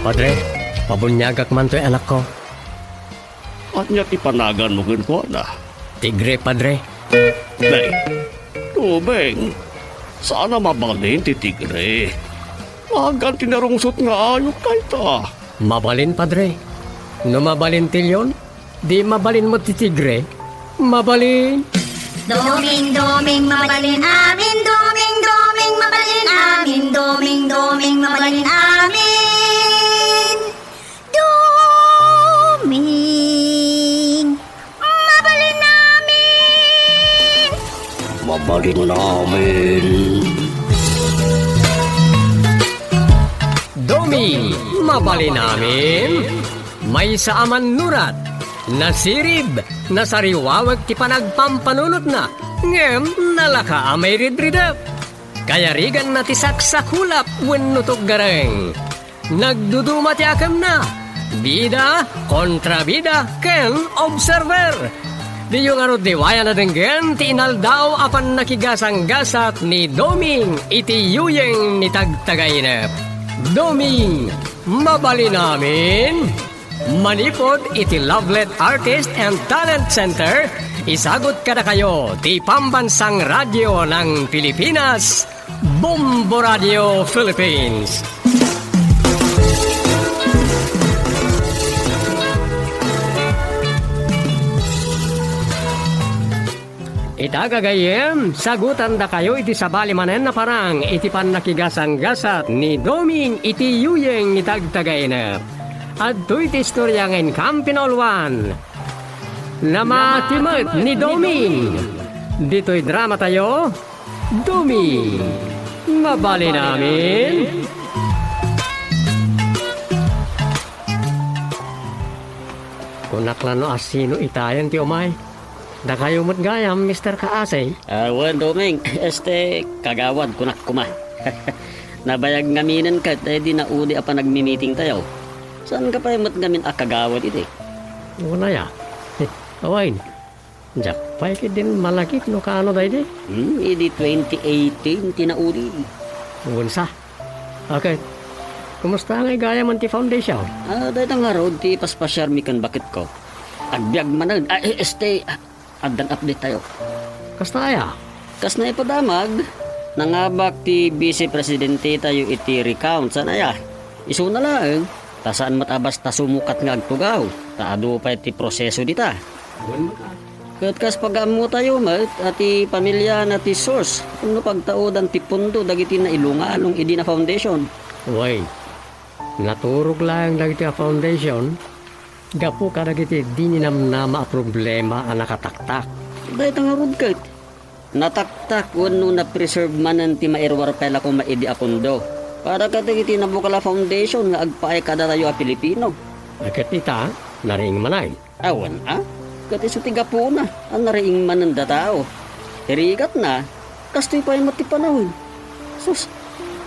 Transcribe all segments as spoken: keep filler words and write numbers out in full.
Padre, pabuniagak man toy anakko. Ania ti panaganmo kenkuana? Tigre, Padre. Nay, Doming, saan a mabalin ti tigre. Nagan ti narungsot nga ayup dayta. Mabalin, Padre. No mabalin ti leon, di mabalin met ti tigre. Mabalin. Doming, doming, mabalin amin. Doming, doming, mabalin amin. Doming, doming, mabalin amin. Doming, mabalin amin. Mabalin amin. Doming, mabalin amin. Maysa a mannurat, nasirib, nasariwawek ti panagpampanunotna, ngem nalaka a mairidridep. Kayariganna ti saksakulap wenno tuggareng. Nagduduma ti akemna. Bida, kontrabida, ken observer. Diyo ngarud liwayan a denggen ti inaldaw a pannakigasanggasat ni Doming iti yuyeng ni Tagtagainep. Doming, mabalin amin. Manipud iti Lovelet Artist and Talent Center, isagut kadakayo ti Pambansang Radyo ng Pilipinas, Bombo Radio Philippines. Ita, gagayyem, sagutandakayo iti sabali manen a parang iti pannakigasanggasat ni Doming iti yuyeng ni Tagtagainep. Adtoy ti istoria nga inkam pinauluan. Namati met ni Doming. Ditoy dramatayo, Doming, mabalin amin. Kunak la no asino itayen ti umay. Dakayo met gayam, Mister Kaasay. Ah, wen, Doming. Este, kagawad, kunak koma. Nabayag ngaminen ket, eh, di naudi a panagmimitingtayo. Saanka pay met ngamin a kagawad idi? Wen aya. Eh, awain. Diak pay ketdin malagip no kaano daydi. Hmm, idi twenty eighteen ti naudi. Wen sa. Okay. Kumusta ngay gayam ti foundation? Ah, dayta ngarud ti paspasiarmi ken baketko. Agbiag manen. Ah, eh, este, ah, addan update tayo. Kasta aya? Kas naipadamag, nangabak ti vice presidente tayo iti recount. Saan aya? Isuna laeng, ta saan met a basta sumukat nga agtugaw, ta adu pay ti proseso dita. Ket kas pagaammo tayo met a ti pamiliana ti source no pagtaudan ti pondo dagiti nailungalong idi na foundation. Wen, naturog laeng dagiti a foundation gapu kadagiti dininamnama a problema a nakataktak. Dayta ngarud ket, nataktak wenno na-preserve manen ti mairuar pay la koma idi a pondo para kadagiti nabukal a foundation nga agpaay kadatayo a Pilipino. Ket ita, nariing manen. Awan a? Ket isu ti gapuna a nariing manen datao. Ti rigatna, kastoy pay met ti panawen. Sus,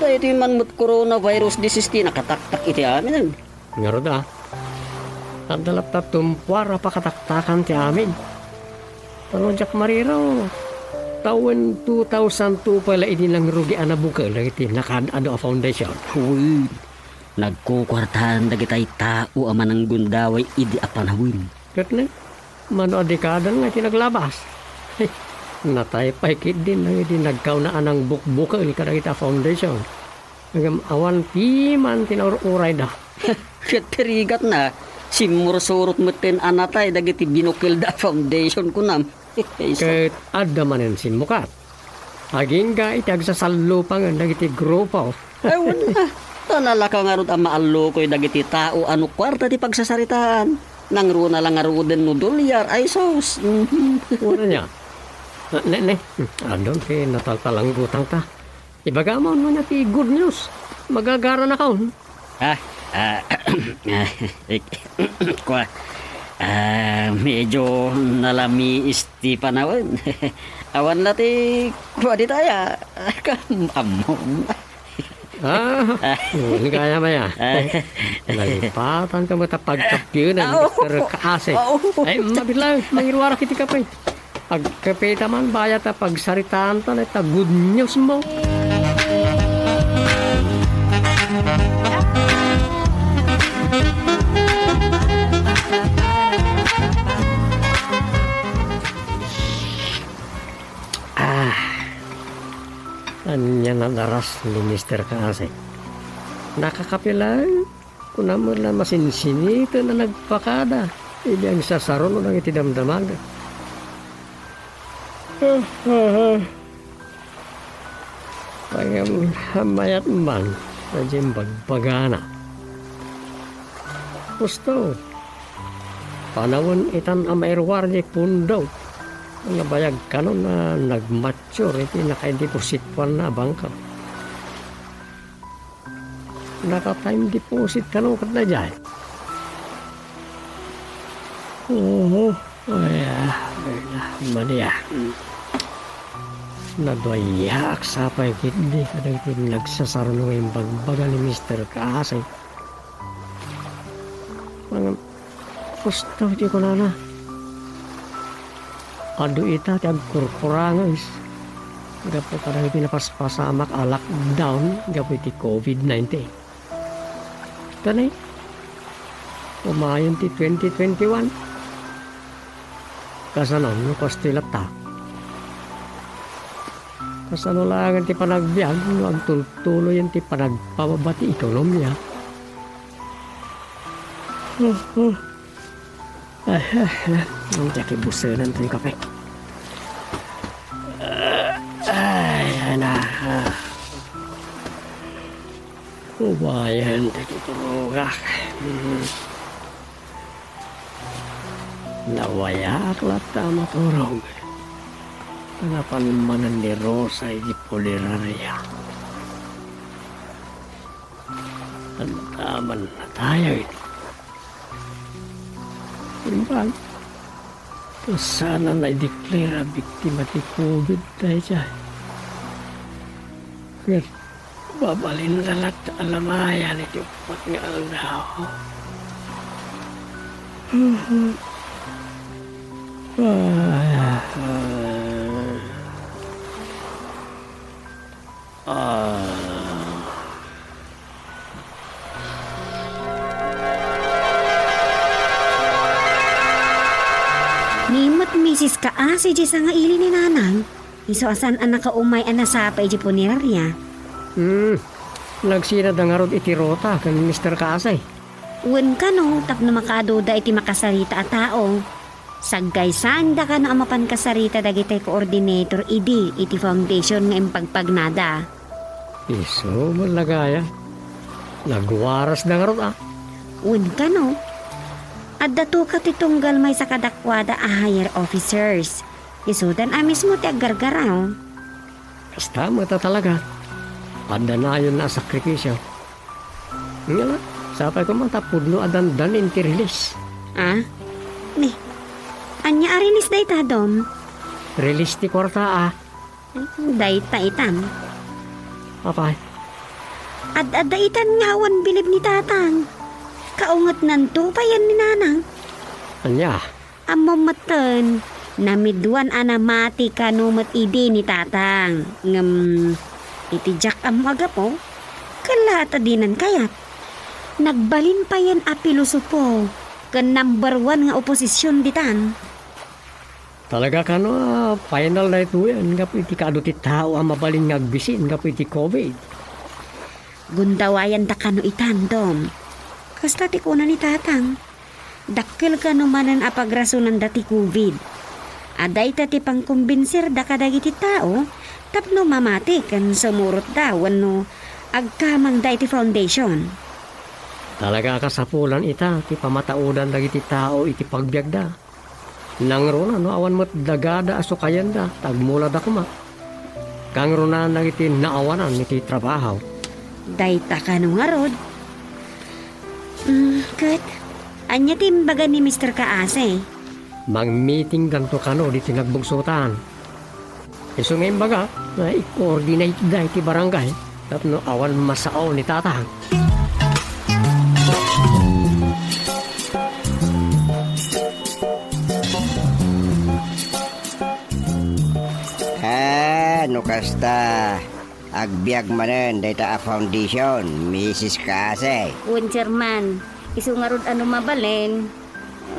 daytoy man met coronavirus disease ti nakataktak iti amin. Ngarud a, adda latta tumpuar a pakataktakan ti amin. Tano diak mariro, tawen two thousand two pay la idi nangrugi a nabukel dagiti nakaad-adu a foundation. Wen, nagkukuartaan dagitay tao a mananggundaway idi a panawen. Ket ne, mano a dekadan nga ti naglabas. Natay pay ketdin dagiti nagkauna a nangbukbukel kadagiti a foundation. Ngem awan piman ti naur-urayda. Ket ti rigatna, simmursurot metten a natay dagiti binukelda a foundation, kunam. Ket adda manen simmukat. Agingga iti agsasallupangen dagiti grupo. Awan a. Ta nalaka ngarud a maallukoy dagiti tao a no kuarta ti pagsasaritaan. Nangruna la ngaruden no dolyar, ay sus. Mhm. Wen aya. Ne, ne. Adun ti nataltalanggutangta. Ibagam no ania ti good news. Magagaranakon. Ah, ah, ik-, kua, ah, medyo nalamiis ti panawen. Awan la ti kua ditaya. Kam-, ammom. Ah, wen gayam aya. Ah. Nalipatan ka met a pagkapyunan, Mister Kaasay. Ay, mabilang, mangiruarak iti kape. Agkapeta man, bayat a pagsaritaanta, ta good news mo. ni Mister Kaasay. Nakakapilaeng, kuna met la masinsiniten a nagpakada idi agsasaruno dagiti damdamaga. Ngem mayat man, diay imbagbagana. Husto, panawen itan a mairuar diay pundok. Nabayag kano a nagmature iti nakadepositoanna a bangka. Naka-time deposit kano ket daydiay. Oo, ay, ah, ay, ah, madi, ah. Naduayaak sapay ketdi kadagiti nagsasaruno nga imbagbaga ni Mister Kaasay. Ngem, husto ti kunana. Adu ita ti agkurkuranges gapu kadagiti napaspasamak a lockdown gapu iti covid nineteen. Tani, umayen ti twenty twenty-one. Kasano no kastoy latta? Kasano laengen ti panagbiag no agtultuloyen ti panagpababa ti ekonomia? Ay, ay, ay. Ang jaki busenan ti kape. Ay, ay na. Ubayan ti tuturogak. Hmm. Nawayaak latta a maturog. Napan manen ni Rosa iti punerarya. Adaman natayag. Imbag, saan a naideklara a biktima ti covid daydiay. Ket mabalinda latta a lamayan iti uppat nga aldaw. Ah. Ni met Misis Kaasay diay sangaili ni Nanang, isu a saan a nakaumay a nasapa idiay punerarya. Hmm, nagsinada ngarud iti Rota ken Mister Kaasay. Wen kano, tapno makaaduda iti makasarita a tao. Saggaysanda kano a mapan kasarita dagiti coordinator idi iti foundation nga impagpagnada. Isu met la gayam. Nagwarasda ngarud, a? Wen kano. Adda tukaw ti tunggal maysa kadakuada a higher officers. Isudan a mismo ti aggargaraw. Kasta met a talaga. Adda nayon a sakrifisio. Nga, sapay koma ta pudno a dandanin ti release. Ah? Ni, ania a release dayta, Dom? Release ti kuarta, a. Dayta itan. Apay? Ad-adda itan nga awan bilib ni Tatang. Kaungetnanto payen ni Nanang. Ania? Ammom metten, namiduan a namati kano met idi ni Tatang. Ngem, iti diak ammo a gapu, kellaat a dinan kayat. Nagbalin payen a pilosopo ken number one nga oposision ditan. Talaga kano a final daytoyen gapu iti kaadu ti tao a mabalin nga agbisin gapu iti covid. Gundawayanda kano itan, Dom. Kasta ti kuna ni Tatang. Dakkel kano manen a pagrasonanda ti covid. A dayta ti pangkombinsirda kadagiti tao tapno mamati ken sumurotda wenno agkamangda iti foundation. Talaga a kasapulan ita ti pamataodan dagiti tao iti pagbiagda. Nangruna no awan met dagada a sukayenda ta agmulada koma. Kangrunaan dagiti naawanan iti trabaho. Dayta kano ngarud? Mm, ket, ania ti imbaga ni Mister Kaase? Mangmeetingdanto kano ditoy nagbugsotan. Isu nga imbaga nga i-coordinate da iti barangay tapno awan masao ni Tatang. Ah, no kasta, agbiag manen dayta a foundation, Misis Kaase. Wen, Chairman, isu ngarud a no mabalin,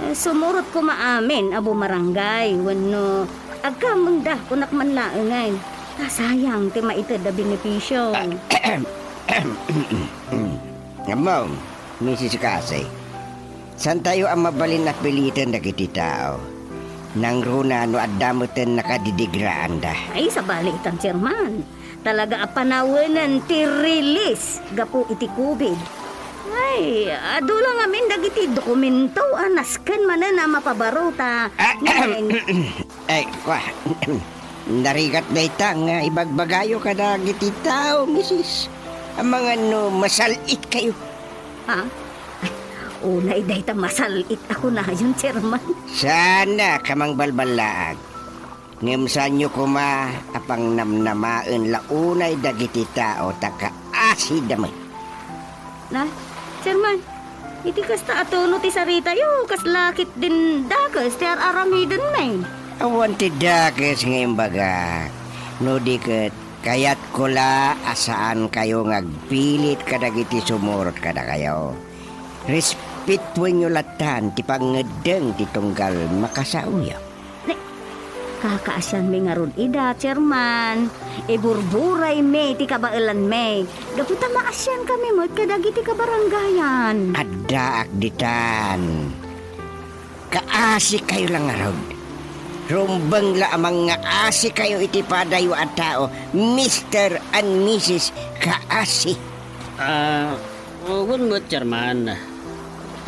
eh, sumurot koma amin a bumarangay wenno agkamengda, kunak man laengen. Sayang ti maited a benepisio. Ammom, Misis Kasi, saantayo a mabalin a piliten dagiti tao. Nangruna no adda meten nakadidigraanda. Ay, sabali itan, Chairman. Talaga a panawenen ti release gapu iti covid. Ay, adu la ngamin dagiti dokumento a nasken manen a mapabaro ta. Ahem. Ay, kua. Narigat dayta nga ibagbagayo kadagiti tao, misis. Amangan no masal-itkayo. Ha? Unay dayta masal-it a kunayon, Chairman. Saanak a mangbalballaag. Ngem saanyo koma a pangnamnamaen la unay dagiti tao ta kaasida met. Na, Chairman, iti kasta a tono ti saritayo, kasla ketdin dakes ti ar-aramidenmi. Awan ti dakes nga imbagak. No di ket, kayatko la a saankayo nga agpilit kadagiti sumurot kadakayo. Respetuenyo lattan ti pangngeddeng ti tunggal makasaoyo. Ne, kakaasianmi ngarud ida, Chairman. Iburburaymi ti kabaelanmi. Gapu ta maasiankami met kadagiti kabarangayan. Addaak ditan. Kaasikayo la ngarud. Rumbeng la a mangngaasikayo iti padayo a tao, Mister and Missus Kaasi. Ah, wen met, Chairman.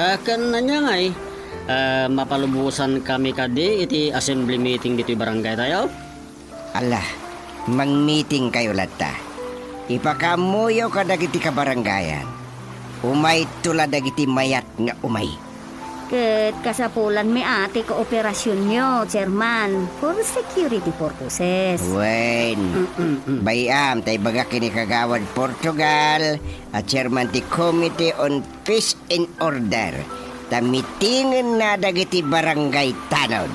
Ah, ken ania ngay, ah, mapalubosankami kadi iti assembly meeting ditoy barangaytayo? Ala, mangmitingkayo latta. Ipakaammoyo kadagiti kabarangayan. Umayto la dagiti mayat nga umay. Ket kasapulanmi a ti kooperasionyo, Chairman, for security purposes. Wen, mm, mm, mm, bay-am ta ibaga ken ni Kagawad Portugal a chairman ti Committee on Peace and Order, ta mitingenna dagiti barangay tanod.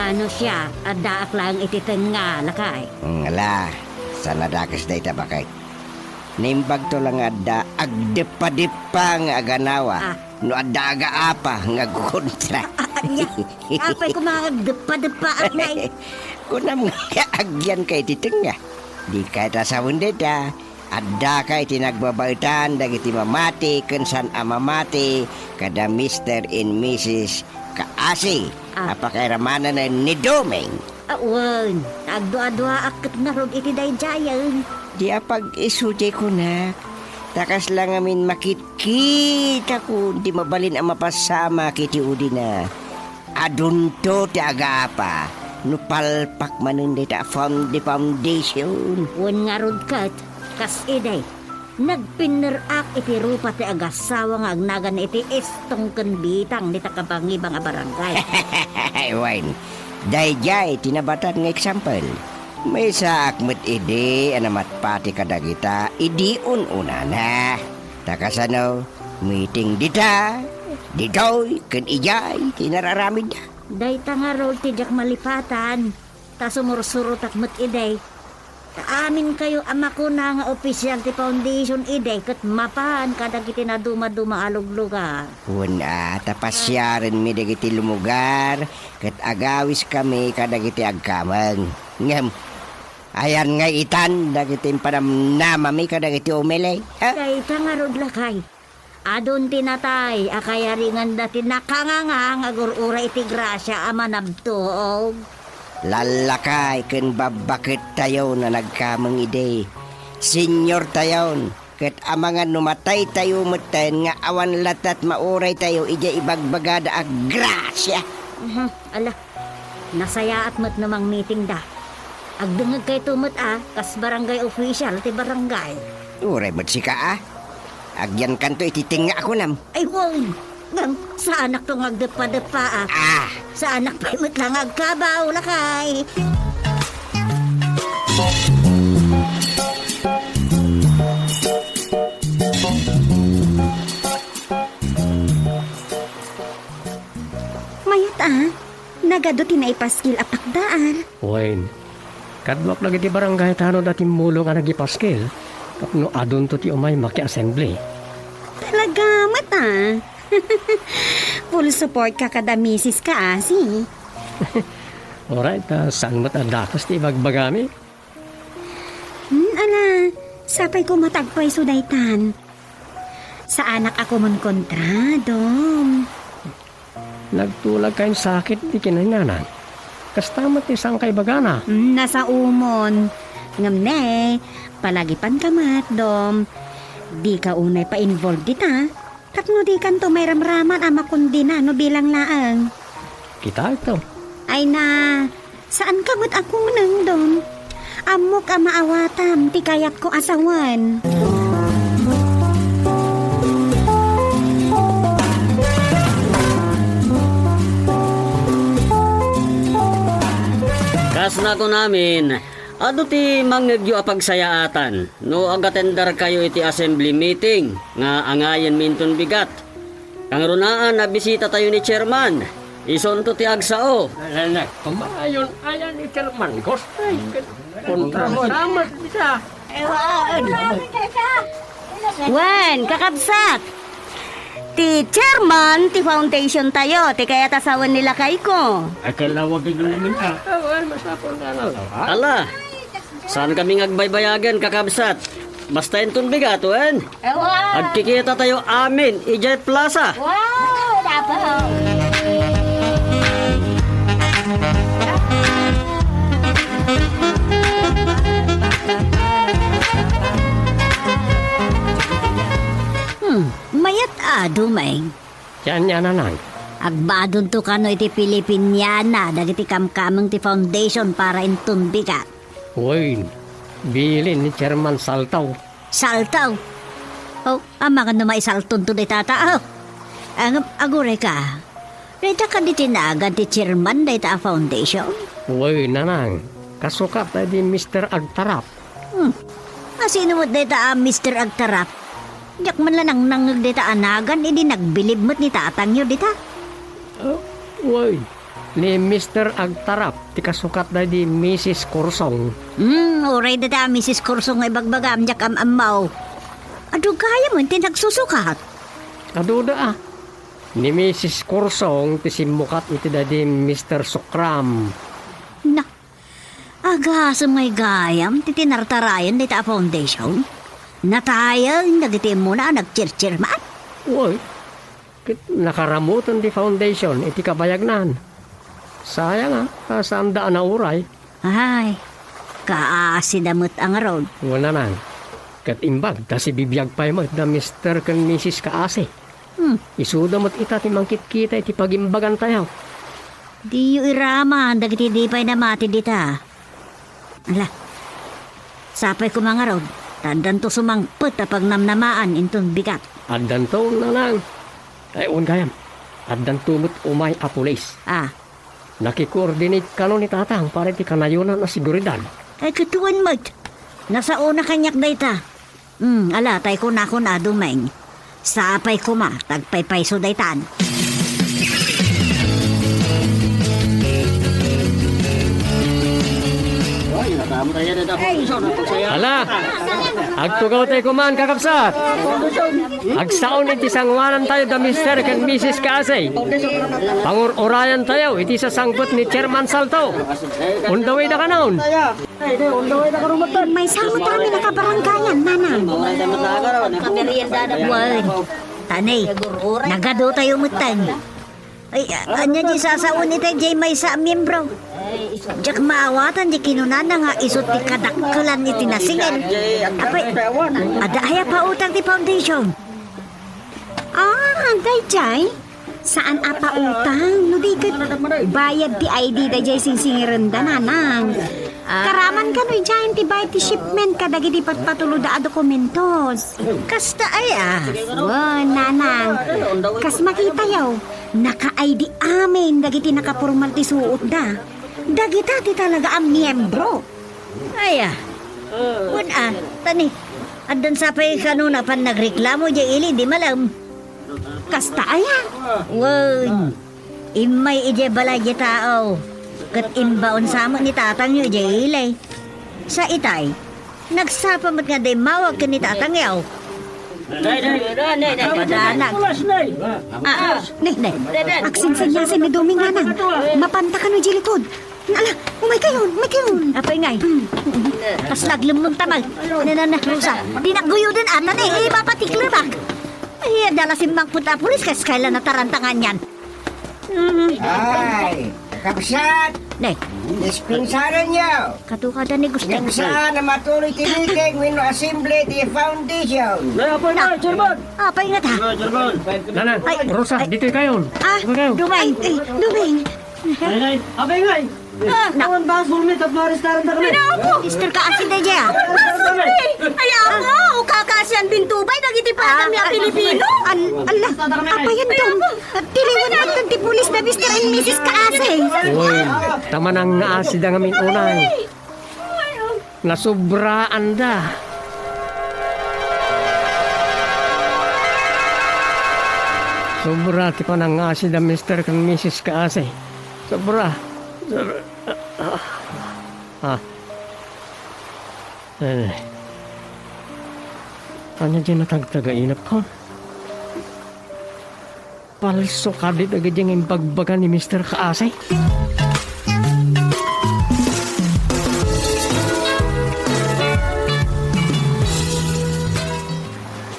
Ano siya, addaak laeng iti tengnga, lakay? Mm, ala, saan a dakes dayta, baket. Naimbagto la nga adda agdeppadeppa nga aganawa. Ah. No adda agaapa nga agkontra. Ania? Apay koma nga agdeppadeppaak, nay? Kunam nga agyanka iti tengnga. Dika ta sawen dayta. Addaka iti nagbabaetan dagiti mamati ken saan a mamati kada Mister and Missus Kaasi, ah, a pakairamanen ni Doming. Awan, agdua-duaak ket ngarud iti daydiayen. Di apag-isu ti kunak, ta kasla ngamin makitkitako ti mabalin a mapasamak iti udina. Adunto ti agaapa no palpak manen dayta a found-, foundation. Wen ngarud ket, kas idi, nagpinner-ak iti rupa ti agasawa nga agnagan iti Estong ken Bitang dita kabangibang a barangay. Wen, daydiay ti nabatan nga eksempel. Maysaak met idi a namatpati kadagita idi un-unana. Ta kasano, meeting dita, ditoy, ken idiay ti inararamidda. Dayta ngarud ti diak malipatan, ta sumursurotak met idi. Ta aminkayo a makuna nga opisial ti foundation idi ket mapan kadagiti nadumaduma a luglugar. Wen a, ta pasiarenmi dagiti lumugar ket agawiskami kadagiti agkameng. Ngem, ayan nga itan dagiti impanamnamami kadagiti umili, ha? Dayta ngarud, lakay. Adun ti natay a kayaringanda ti nakanganga nga agur-uray iti grasia a manabtuog. Lallakay ken babbakettayon a nagkameng idi. Seniortayon, ket amangan no mataytayo metten nga awan latta ti mauraytayo idiay ibagbagada a grasia. Mhm, ala, nasayaat met no mangmitingda. Agdengngegkayto met a kas barangay official ti barangay. Uray met sika a. Agyankanto iti tengnga a kunam. Ay, wen. Ngem, saanakto nga agdeppadeppa a. Ah! Saanak pay met la nga agkabaw, lakay. Mayat a, nagadu ti naipaskil a pakdaan. Wen, kaduak dagiti barangay tanod a timmulong a nagipaskil, Tapno adunto ti umay maki-assembly. Talaga met, a. Full support ka kada misis ka, asi. Alright, a, saan met a dakes ti ibagbagami? Hmm, ala, sapay koma ta agpayso daytan. Saanak a kumonkontra, Dom. Nagtulag kayon sakit ti kinainan. Kasta met ti saan kaibagana. Hmm, nasaomon. Ngem ne, palagipan ka met, Dom. Dika unay pa-involve dita. Tapno dikanto mairamraman a makondena no bilang laeng. Kita ito. Ay na, saan ka met a kuneng, Dom? Ammok a maawatam ti kayatko a sawen. Kas nakunamin, adu ti mangngegyo a pagsayaatan no agatendarkayo iti assembly meeting nga angayenmi inton bigat. Kangrunaan a bisitatayo ni Chairman. Isunto ti agsao. Nalala, kumayon, ayan ni Chairman. Gustay, kontra mo. Samat, bisa. Wen, kakabsat. Ti chairman ti foundation tayo, ti kayat a sawen ni lakayko. Ay, kalawag ka naman, a. Awan, masapul ka na, a. Ala, saan kami nga agbaybayagan, kakabsat? Basta inton bigat, wen? Ewan. Agkikita tayo amin, idiay plaza. Wow, dapat. Hmm, mayat a, Dumeng. Dian, Nanang. Agbadonto kano iti Filipiniana dagiti kamkameng ti foundation para inton bigat. Wen, bilin ni Chairman Saltaw. Saltaw? Oh, amangan no maisaltonto dayta a tao. Ngem, aguray ka. Dayta kadi ti nagan ti chairman dayta a foundation? Wen, Nanang. Kasukat daydi Mister Agtarap. Hmm. Asino met dayta a Mister Agtarap? Diak man la nangnangngeg dayta a nagan idi nagbilib met ni tatangyo dita. Oh, wen. Ni Mister Agtarap ti kasukat daydi Misis Kursong. Hmm, uray dayta a Misis Kursong nga ibagbagam, diak am-ammo. Adu gayam ti nagsusukat? Aduda a. Ni Misis Kursong ti simmukat iti daydi Mister Sukram. Na, agasem ngay gayam ti tinartarayan dayta a foundation? Natayen dagiti immuna a nagchirchirman? Wen, ket nakaramoten ti foundation iti kabayagnan. Sayang a, ta saanda a nauray. Ay, kaasida met a ngarud. Wen, Nanang. Ket imbag ta sibibiag pay met da Mister ken Misis Kaasi. Hmm. Isuda met ita ti mangkitkita iti pagimbagantayo. Diyo iraman dagiti di pay namati dita. Ala, sapay koma ngarud, ta addanto sumangpet a pagnamnamaan inton bigat. Addanto, Nanang. Ay, wen gayam. Addanto met umay a pulis. Ah. Nakikoordinate kano ni Tatang para iti kanayonan a seguridad. Ay, ket wen met. Nasaona kaniak dayta. Hmm, ala, tay kunakon a Dumeng. Sapay koma, ta agpaypayso daytan. Ala, agtugawtayo koman, kakabsat. Agsaon iti sangoanantayo da Mister ken Misis Kaasay. Pangur-urayantayo iti sasangpet ni Chairman Salto. Undawida kanon. Maysa met amin a kabarangayan, Nanang. Wen, ta ne, nagadotayo metten. Ay, a-, ania ti sasaon ita diay maysa a miembro? Diak maawatan ti kinunana nga isu ti kadakkelan iti nasingen. Apay, adda aya pautang ti foundation? Ah, daydiay? Saan a pautang? No di ket bayad ti I D daydiay singsingirenda, Nanang. Ah. Karaman kano idiayen ti bayad ti shipment kadagiti patpatuloda a dokumentos. Kasta aya? Wen, Nanang. Kas makitayo, naka-I D amin dagiti nakapormal ti suotda. Dagita ti talaga a miembro. Aya. Wen a, ta ne, addan sapay kanona pannagreklamo diay ili di malem. Kasta aya? Wen, immay idiay balay diay tao, ket imbaon sa met ni tatangyo idiay ili. Sa itay, Nagsapa met nga dimawag ken ni Tatang Yaw. Nay, nay. Nay, nay. Nay, nay. Nay, nay. Agsingsingyasin ni Doming, nanang. Mapanta kano idiay likod. Ala, umaykayon, umaykayon. Apay ngay. Hmm. Kas naglemmeng ta, Nay. Nanana, Rosa. Di nagguyoden, ata ni, eh, ipapatiklebak. Ay, adda la simmangpet a pulis, kas kayla natarantangan yan. Mhm. Ay, kakabsat! Ne. Dispensarenyo! Kadukada ni Gusteng. Ngem saan a matuloy ti meeting wenno assembly ti foundation. Nay, apay na, Chairman! Apay nga ta? Chairman! Nana, ay, Rosa, ay. Ditoy kayon. Ah, ditoy kayo. Dumeng. Ay, ay, Dumeng. Ay, ay, apay nga, eh. Ah. Awan basol mi tapno arestaran da kami. Mister Kaasi daydiay, ah. Awan basol mi. Ay, ako, kakasian bintubay dagiti padami a Pilipino. An-, ala, apayen, Dom. Tiliwen man ti pulis da Mister and Missus Kaasi. Uy, ta manangngaasi da ngamin unay. Nasubraan da. Sobra ti panangngaasi da Mister ken Missus Kaasi. Sobra. Sobra. Ah. Ah. Eh. Ania diay natagtagainep ko? Palso kadi dagiti nga imbagbaga ni Mister Kaasi.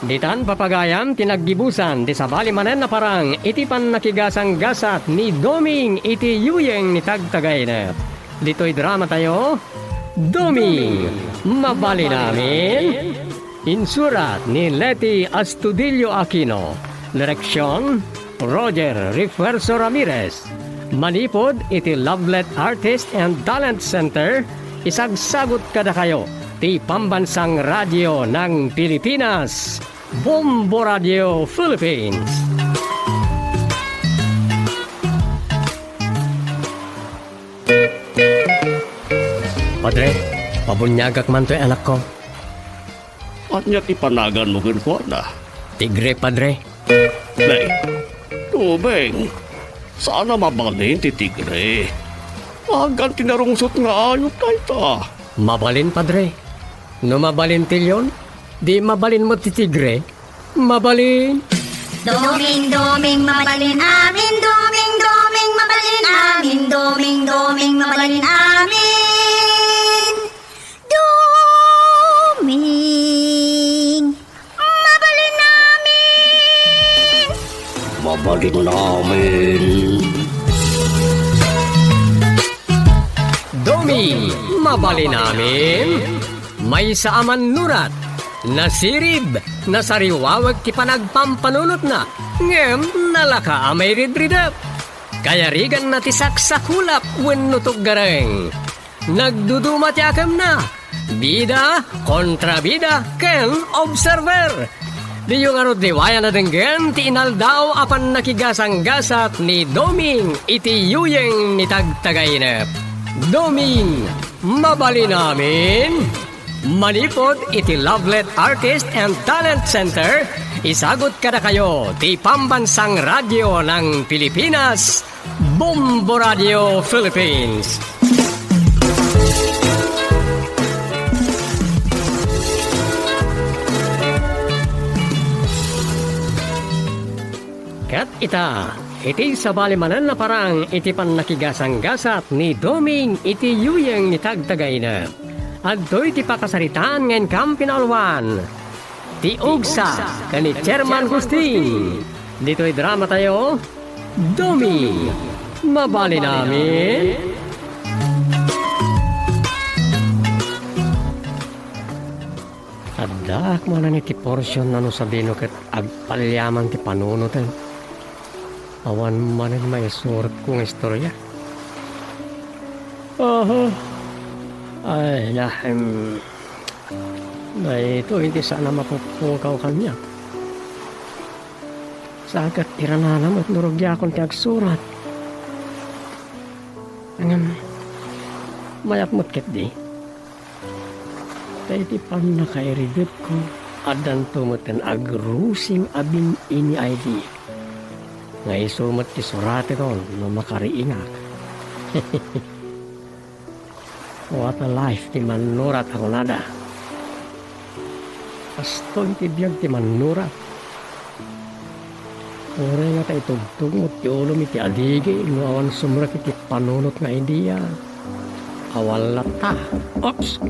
Ditan, papagayam, ti naggibusan ti sabali manen a parang iti pannakigasanggasat ni Doming iti yuyeng ni Tagtagainep. Ditoy dramatayo, Doming, Mabalin Amin. Insurat ni Leti Astudillo Aquino. Direksion, Roger Refuerzo Ramirez. Manipud iti Lovelet Artist and Talent Center, isagsagut kadakayo ti Pambansang Radio ng Pilipinas, Bombo Radio Philippines. Padre, pabuniagak man toy anakko. Ania ti panaganmo kenkuana? Tigre, Padre. Nay, Doming, saan a mabalin ti tigre. Agan ti narungsot nga ayup dayta. Mabalin, Padre. No mabalin ti leon, di mabalin met ti tigre. Mabalin. Doming, Doming, mabalin amin. Doming, Doming, mabalin amin. Doming, Doming, mabalin amin. Doming, mabalin amin. Mabalin amin. Doming, mabalin amin. Maysa a mannurat, nasirib, nasariwawag ti panagpampanunotna, ngem nalaka a mairidridep. Kayariganna ti saksakulap wenno tuggareng. Nagduduma ti akemna. Bida, kontrabida, ken observer. Diyo ngarud liwayan a denggen ti inaldaw a pannakigasanggasat ni Doming iti yuyeng ni Tagtagainep. Doming, mabalin amin. Manipud iti Lovelet Artist and Talent Center, isagut kadakayo ti Pambansang Radio ng Pilipinas, Bombo Radio Philippines. Ket ita, iti sabali manen a parang iti pannakigasanggasat ni Doming iti yuyeng ni Tagtagainep. Adtoy ti pakasaritaan nga inkam pinauluan. Ti ugsa ken ni Chairman Gusting. Ditoy dramatayo, Doming, mabalin amin. Addaak manen iti porsion a no sabino ket agpalyaman ti panunoten. Awan manen maisuratko nga istoria. Aha. Ay, nahem. Daytoy ti saan a mapupungkaw kaniak. Sagat ti ranana met no rugiakon ti agsurat. Ngem, mayat met ketdi. Ta iti pannakairidepko, addanto met agrusing a bin-ini a idi. Nga isu met ti suratekon no makariingak. What a life ti mannurat a kunada. Kastoy ti biag ti mannura. Uray nga ta itugtugmo ti ulom iti adigi no awan sumrek iti panunot nga idea. Awan latta. Oops!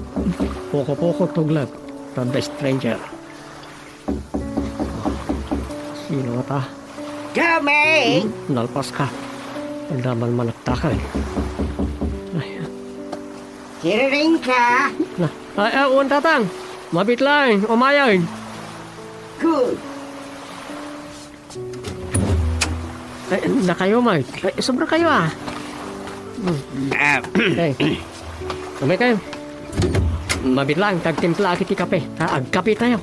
Puko-puko tuglag. From the stranger. Sino nga ta? Tommy! Hmm? Nalpas ka. Daman manaktakan. Ay, Siriring ka. Na, ay, ah, wan, Tatang. Mabit laeng, umayen. Good. Ay, dakayo, Mike. Ay, sobra kayo, ah. Hmm. Ah. Okay. Umay kayo. Mabit laeng, tagtimpla aki ti kape. Ah, agkape tayo.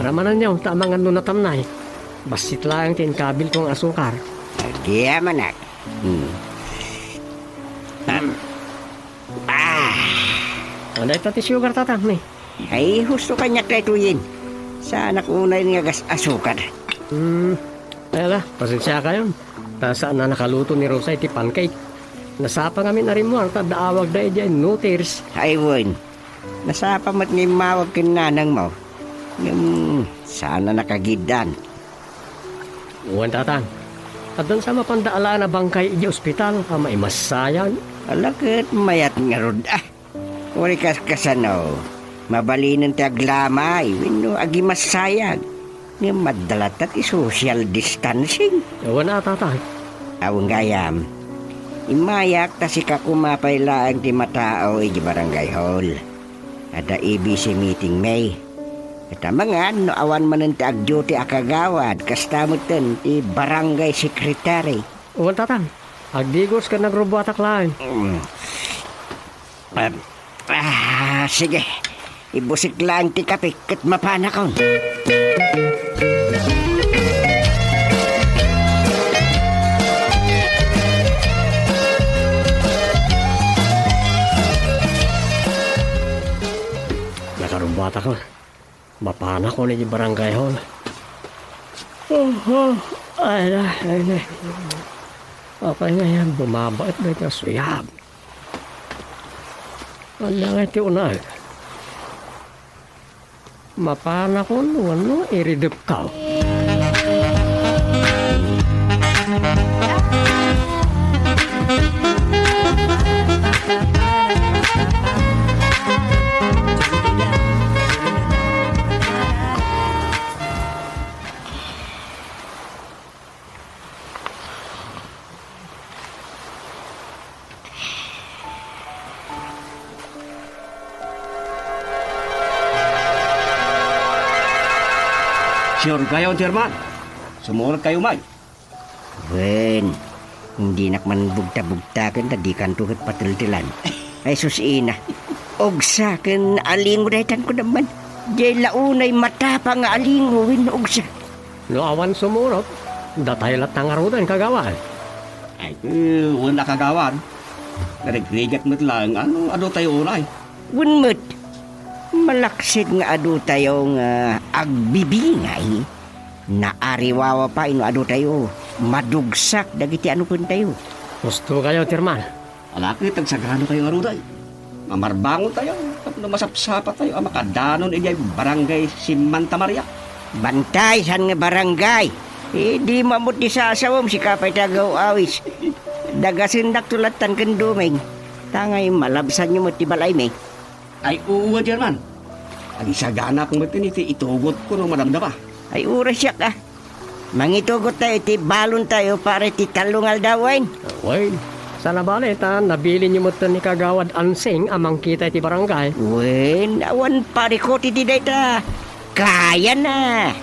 Ramananyo, ta amangan no natamnay. Bassit laeng ti inkabilko nga asukar. Agyamanak. Hmm. Ah. Ah. Ano ito ti sugar, Tatang, ni? Ay, husto kaniak daytoyen. Saanak unay nga agas-asukar. Hmm. Ay, ala, pasensya kayo. Ta saan a nakaluto ni Rosa iti pancake. Nasapa ngamin a rimmuar ta adda awagda idiay noodles. Ay, wen. Nasapa met nga immawag ken nanangmo. Ngem, saan a nakagiddan. Wen, Tatang. Addan sa mapanda alaen a bangkay idiay ospital a maimassayag. Ala ket mayat ngarud, ah. Uray kas-, kasano, mabalinen ti aglamay wenno agimassayag. Ngem adda latta ti social distancing. Wen a, Tatang. Awan gayam. Immayak ta sika koma pay laeng ti matao idiay barangay hall. Adda A B C meeting, May. Ket amangan no awan manen ti agduty a kagawad, kasta metten ti barangay secretary. Wen, Tatang. Agdigos ken agrubbuatak laeng. Mm. Ah, ah, sige. Ibusik laeng ti kape ket mapanakon. Nakarubbuatak la. Mapanakon iti barangay hall. Oh, oh. Ay, ay, ay, ay. Apay nga yan, bumabait na iti asuyab. Ania nga iti unag? Mapanakon wenno iridepkaw? Sure kayo, Chairman? Sumuot kayo, May? Wen, dinak man bugta-bugtaken ta dikanto ket pateltelan. Ay, sus, ina. Ugsa ken alingo daytan ko naman. Diay la unay matapang nga alingo wenno ugsa. No awan sumurot, datay latta ngaruden, kagawad. Ay, eh, wen a kagawad. Narigrigat met laeng, ano, adu tayo unay? Wen met, malaksid nga adu tayo nga agbibingay. Naariwawa pay no adu tayo madugsak dagiti anupen tayo. Husto kayo, Chairman. Ala ket agsagana tayo ngarud ay. Mamarbangon tayo, tapno masapsapa tayo a makadanon idiay Barangay Simanta Maria. Bantay, saan nga barangay? Idi mamut di sasawem, sika pay ti agaw-awis. Dagasendakto lattan ken Doming. Tangay malabsanyo met ti balay mi. Ay, uu, Chairman. Agsaganak met iti itugotko no madamdama. Ay, uray siak, ah. Mangitugot tayo iti balon tayo para iti tallo nga aldawen. Wen, saan a bale ta nabilinyo metten ni Kagawad Ansing a mangkita iti barangay. Wen, awan parikot iti dayta. Kayana.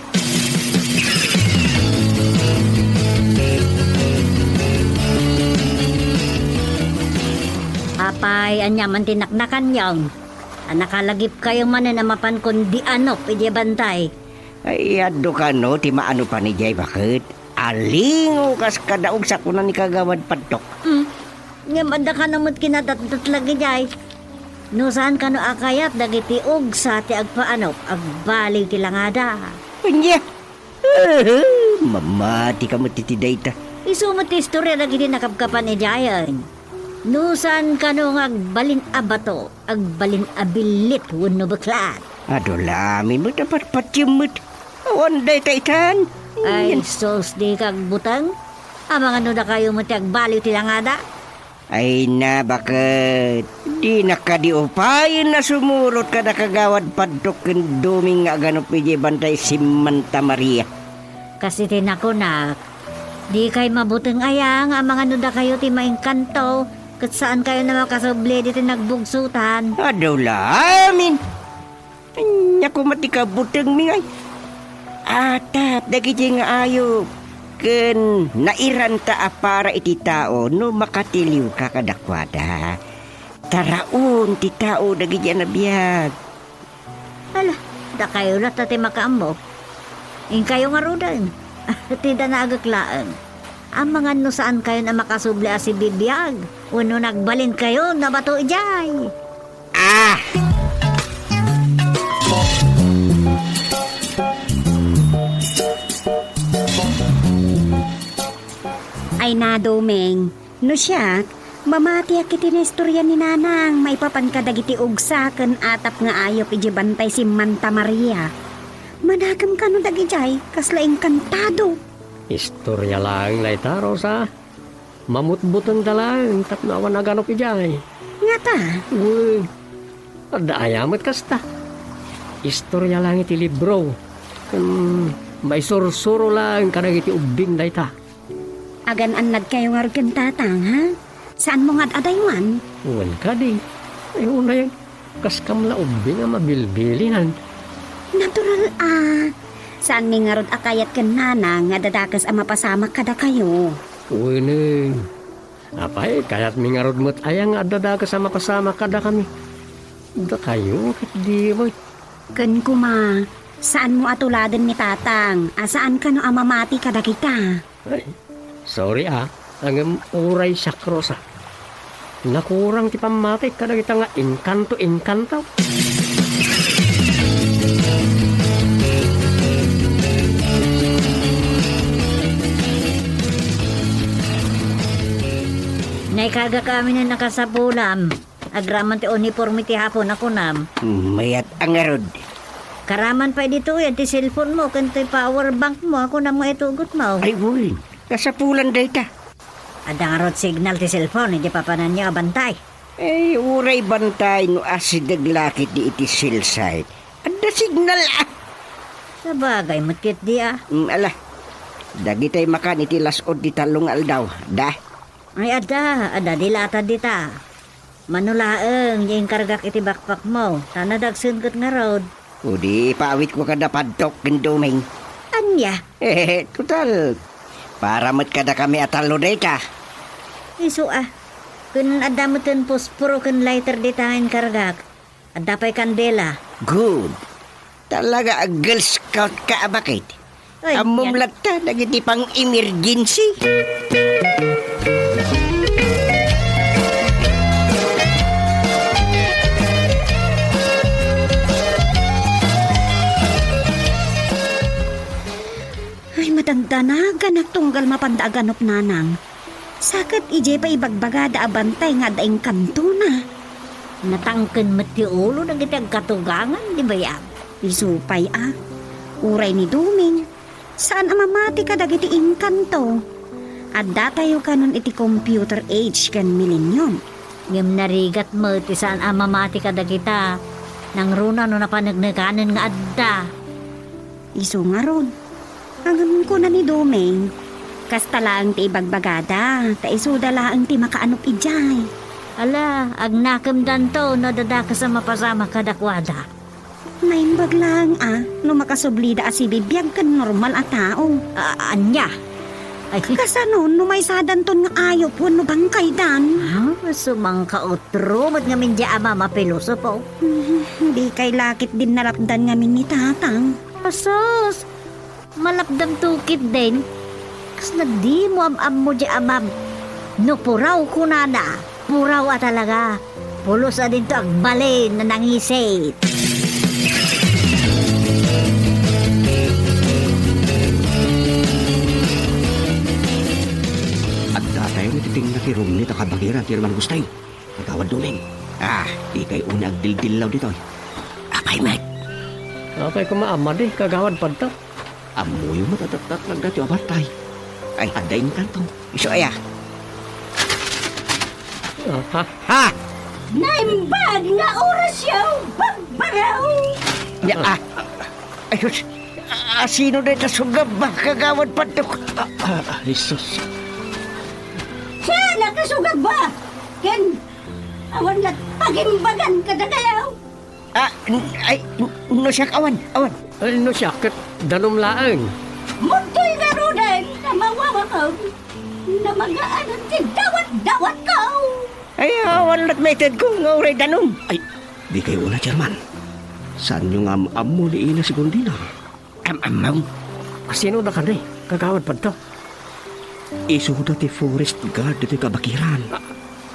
Apay, ania man ti naknakanyo? A nakalagipkayo manen a mapankon di anop idiay bantay. Ay, adu kano ti maanopan idiay baket. Alingo kas kada ugsa, kuna ni Kagawad Padtok. Mm. Ngem adda kano met kinadatdatlag idiay. No saan kano a kayat dagiti ugsa ti agpaanop, agbaliw ti langada. Ania? Mamati ka met iti dayta. Isu met ti istorya dagiti nakapkapan idiayen. No saan kano nga agbalin a bato, agbalin a billit wenno beklat. Adu la amin met a patpatiem met. Awan dayta itan. Ay, sus, dika agbuteng. Amangan no dakayo met ti agbaliw ti langada. Ay na, baket. Dina kadi upayen a sumurot kada kagawad padtok ken Doming nga aganup idiay Bantay Simmanta Maria. Kas iti nakunak, dikay mabuteng aya nga amangan no dakayo ti maengkanto, ket saankayon a makasubli ditoy nagbugsotan. Adu la amin. Ania koma ti kabutengmi ngay? Atap dagiti nga ayup ken nairanta a para iti tao no makatiliwka kadakuada. Taraon ti tao dagiti a nabiag. Ala, dakayo latta ti makaammo. Inkayo ngaruden. Ti danagek laeng. Amangan no saankayon a makasubli a sibibiag, wenno nagbalinkayon a bato idiay. Ah! Ay na, Doming. No siak, mamatiak iti naistorya ni Nanang maipapan kadagiti ugsa ken atap nga ayup idiay Bantay Simmanta Maria. Manakem kano dagidiay, kasla engkantado. Istorya laeng layta, Rosa. Mamutbutengda laeng tapno awan aganup idiay. Ngata? Wen, adda aya met kasta. Istorya laeng iti libro. Ken maisursuro laeng kadagiti ubbing dayta. Agan-annadkayo ngarud ken Tatang, ha? Saanmo nga ad-adaywan? Wen kadi. Ay, unay, kaskam la ubbing a mabilbilinan. Natural a. Saanmi ngarud a kayat ken Nanang nga adda dakes a mapasamak kadakayo. Wen, eh. Apay, kayatmi ngarud met aya nga adda dakes a mapasamak kadakami. Dakayo ket di met. Ken kuma, saanmo a tuladen ni Tatang a saan kano a mamati kadakita? Ay, sorry a, ngem uray siak, Rosa. Nakurang ti pammatik kadagita nga engkanto-engkanto. Naikargak amin a nakasapulam. Agraman ti uniforme ti hapon a kunam. Mayat a ngarud. Karaman pay ditoy, ti cellphone mo, ken toy power bank mo, a kunam nga itugot mo. Ay, wen. Kasapulan dayta. Adda ngarud signal ti cellphone, idi papananyo a bantay. Ay, uray bantay no asideg la ketdi iti cell site. Adda signal, ah! Sabagay met ketdi, ah. Mm, ala. Dagitay makan iti las-od ti tallo nga aldaw, da? Ay, adda, adda di latad dita. Mano laeng, ya inkargak iti backpack mo, ta nadagsen ket ngarud. O di, ipaawitko kada padtok ken Doming. Ania? Total, para met kadakami a tallo dayta. Isu a. Ken adda met ken posporo ken lighter dita nga inkargak. Adda pay kandela. Good. Talaga a Girl Scout ka a baket. Ay, ammom yan. Latta dagiti pang-emergency. Ay, madangdanagan a tunggal mapanda aganup, Nanang. Sa ket idiay pay ibagbagada a bantay nga adda engkantona. Natangken met ti ulo dagiti agkatugangan, di bayag? Isu pay a, uray ni Doming, saan a mamati kadagiti engkanto. Addatayo kanon iti computer age ken millennium. Ngem narigat met ti saan a mamati kadagita, nangruna no napanegnekanen nga adda. Isu ngarud. Ngem kuna ni Doming, kasta laeng ti ibagbagada, ta isuda laeng ti makaanup idiay. Ala, agnakemdanto no adda dakes a mapasamak kadakuada. Naimbag laeng a, no makasublida a sibibiag ken normal a tao. A-, ania? Ay. Kasano no maysadanton nga ayup wenno bangkaydan? Ah, sumangkautro met ngamin diay a mamapilosopo. Hmm, dikay la ketdin nalapdan ngamin ni Tatang. Asus! Malapdamto ketdin. Kasla dimo am-ammo diay a mab-, no puraw kunana, puraw a talaga. Pulos a dinto agbalin a nangisit. Addatayon iti tingna ti Rumni ta kabagiran ti Herman Gustay, Kagawad Doming. Ah, dikay unay agdildillaw ditoy. Apay met? Apay koma a madi, Kagawad Padto? Ammoyo met a tattatlag datoy a bantay. Ay. Adda inkanto. Isu aya? Ah, ha? Ha? Naimbag nga orasyo, babbaraw! Ya, ah. Ay, sus. Ah, sino dayta sugabba, Kagawad Padto? Ah, ah, ah, Jesus. Siak a sugabba! Ken awan la pagimbagan kadakayo. Ah, n-, ay, n-, no siak, awan, awan. Ay, no siak, ket danum laeng. Mudtoy ngaruden a mawawakam, namagaanam ti dawat-dawatko. Ay, awan la't maitedko nga uray danum. Ay, dikay una, Chairman. Saanyo nga am-ammo ni Ina Segundina? Am-ammom? Sino da kadi, Kagawad Padto? Isuda ti forest guard ditoy kabakiran.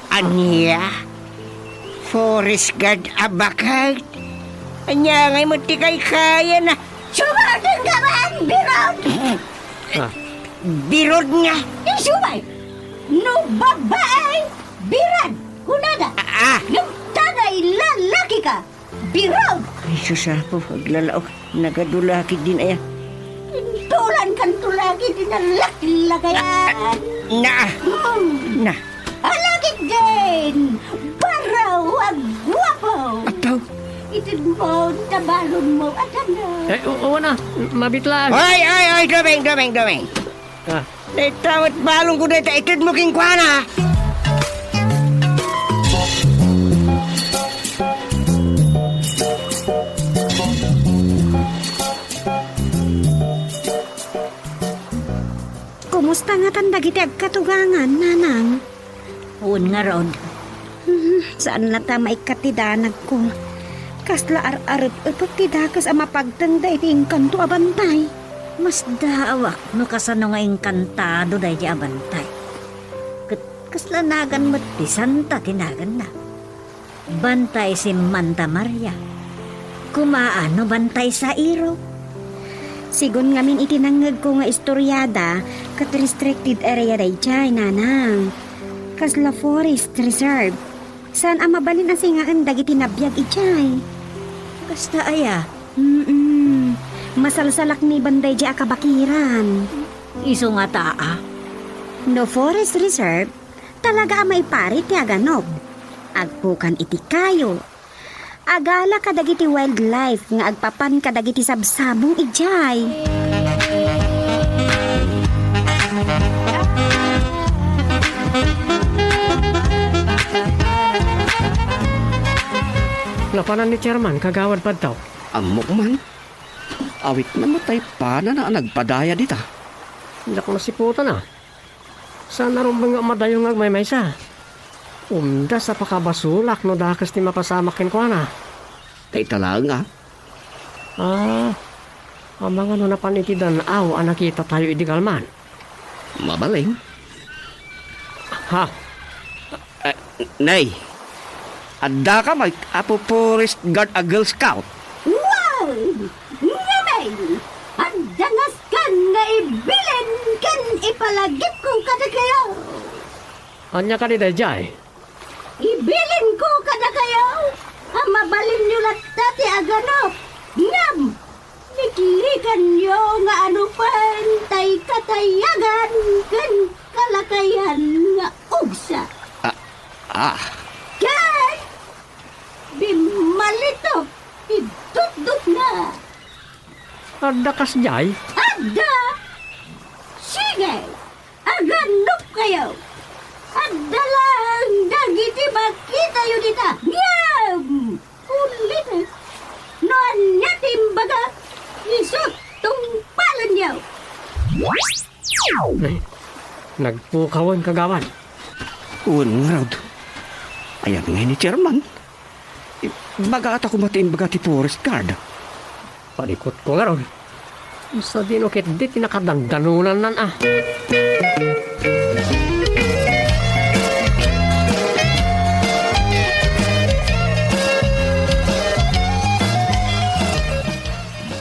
Ania? Forest guard a baket? Ania ngay met ti kaykayana? Sumartenka man, birod! Ah. Birod nga? Isu pay, no babai, birad, kunada. Ah, ah. Ngem ta ngay lalakika, birod! Ay, sus, Apo, aglalaok. Nagadu la ketdin aya. Intulankanto la ketdi a laklakayan. Na. Hmm. Na. Ala ketdin, baraw a guapo. Attaw. Itedmo ta balonmo a danum. Eh, u-, uwan na. Mabit laeng. Ay, ay, ay, Doming, Doming, Doming. Ah. Dayta met balonko dayta itedmo kenkuana. Kumusta ngatan dagiti agkatugangan, Nanang? Wen ngarud. Hmm, saan latta maikkat ti danagko. Kasla ar-aret-etek ti dakes a mapagtengda iti inkanto a bantay. Masdaawak no kasano nga inkantado daydiay a bantay. Ket kasla nagan met ti santa ti naganna. Bantay Simman da Maria. Koma a no Bantay Sairo. Sigun ngamin iti nangngegko nga istoriada, ket restricted area daydiay, Nanang. Kasla forest reserve. Saan a mabalin a singaen dagiti nabiag idiay. Kasta aya? Mm-mm. Masalsalakniban daydiay a kabakiran. Isu ngata a? No forest reserve, talaga a maiparit ti aganob. Agpukan iti kayo. Agala kadagiti wildlife nga agpapan kadagiti sabsabong idiay. Napanan ni Chairman, Kagawad Padtaw? Ammok man. Awit na matay panana a nagpadaya dita. Diak masiputan a. Saan a rumbeng nga madayo nga agmaymaysa. Umdas a pakabasolak no dakes ti mapasamak kenkuana. Dayta laeng a. Ah, amangan no napan iti dan-aw a nakitatayo idi kalman. Mabalin. Ha? Eh, nay, addaka met, Apo Forest Guard a Girl Scout? Wow! Ngamin, adda ngaskan nga ibilin ken ipalagipko kadakayo. Ania kadi daydiay? Ibilinko kadakayo a mabalinyo latta ti aganob, ngem liklikanyo nga anupen tay katayagan ken kalakayan nga ugsa. Ah, ah. Ken bimmalitok ti dutdotna. Adda kasdiay? Adda! Sige! Aganopkayo! Adda laeng dagiti makitayo dita, ngem ulitek, no ania ti imbagak, isu tungpalenyo. Ay, nagpukawen, Kagawad. Wen ngarud. Ayan ngay ni Chairman. Ibagaat a koma ti imbaga ti forest guard. Parikutko ngarud. Sadino ketdi ti nakadandanonannan a.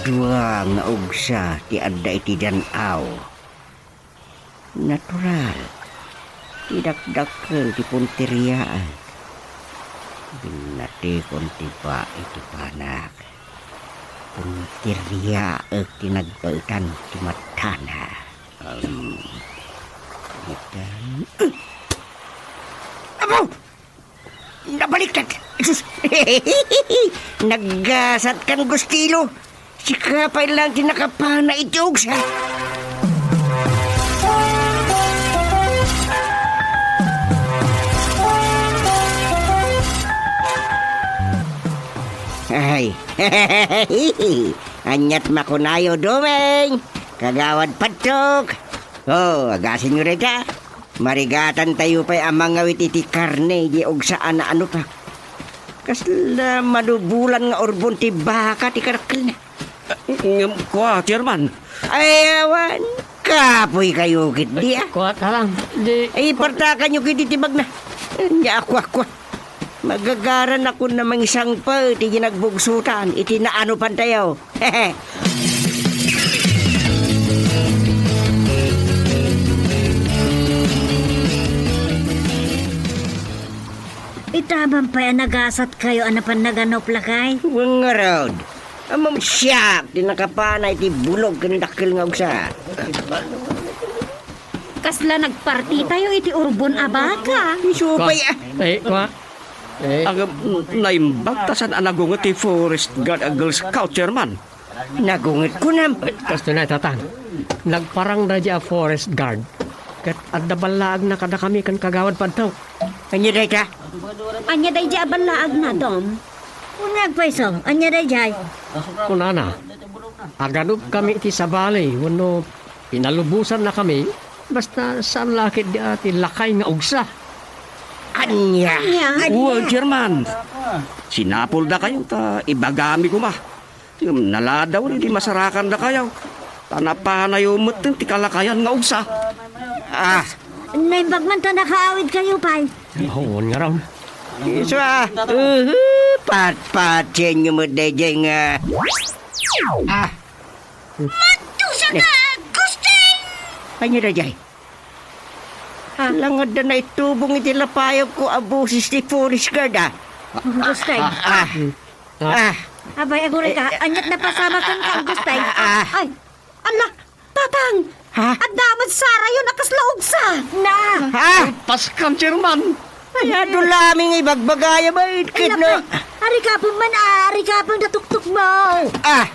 Dua nga ugsa ti adda iti dan-aw. Natural. Idakdakkel ti punteriaak. Binnatikon ti bai ti panak. Punteriaak ti nagbaetan ti matana. Um, itan. Apo! Nabaliktad! Sus! Naggasat kan Gustilo! Sika pay lang ti nakapana iti ugsa. Ay. Aniat makunayo, Doming? Kagawad Padtok? Oh, agasenyo dayta. Marigatantayo pay a mangawit iti karne di ugsa a naanopak. Kasla manubolan nga urbon ti baka ti kadakkelna. Ngem kua, Chairman. Ay, awan. Kapoy kayo ketdi, a. Kua, Tatang. Di Ay, partakanyo ketdi ti bagna. Ania, kua, kua. Magagaranakon a mangisangpet iti ginagbugsotan iti naanopantayo. Ita man pay a nagasatkayo a napan naganup, lakay? Wen ngarud, ammom siak ti nakapana iti bulog ken dakkel nga ugsa. Kasla nagpartitayo iti urbon a baka. Isu pay, a. Eh, kua. Eh. Aga, naimbag ta saan a nagunget ti Forest Guard a Girl Scout, Chairman. Nagunget kunam. Eh, kastoy na, Tatang. Nagparang daydi a Forest Guard. Ket adda ballaagna kadakami ken Kagawad Padtok. Ania dayta? Ania daydi a ballaagna, Dom? Ania agpayso? Ania daydiay? Kunana, aganupkami iti sabali wenno pinalubosannakami, basta saan la ketdi a ti lakay nga ugsa. Ania? Ania? Wen, Chairman. Sinapuldakayo ta ibagami koma. Ngem naladaw idi masarakandakayo. Ta napanayo metten ti kalakayan nga ugsa. Ah. Naimbag man ta nakaawidkayo pay. Wen ngarud. Isu a. Uhu, patpatienyo met daydiay nga. Ah. Madusa ka, Agustin! Ania daydiay? Ha? Langad a naitubong iti lapayagko a boses ti Forest Guard, a. Agustin. Ah. Ah. Ah. Abay, aguray ka. Eh, eh, aniat napasamak kenka, Agustin? Ah, ah. Ay, ala, Tatang! Ha? Adda met sarayo a kasla ugsa! Na! Ha? Paskan, Chairman! Ay, adu lamin nga ibagbagayam, ay, ket no. Arigapem man, ah, arigapem da tuktok mo. Ah!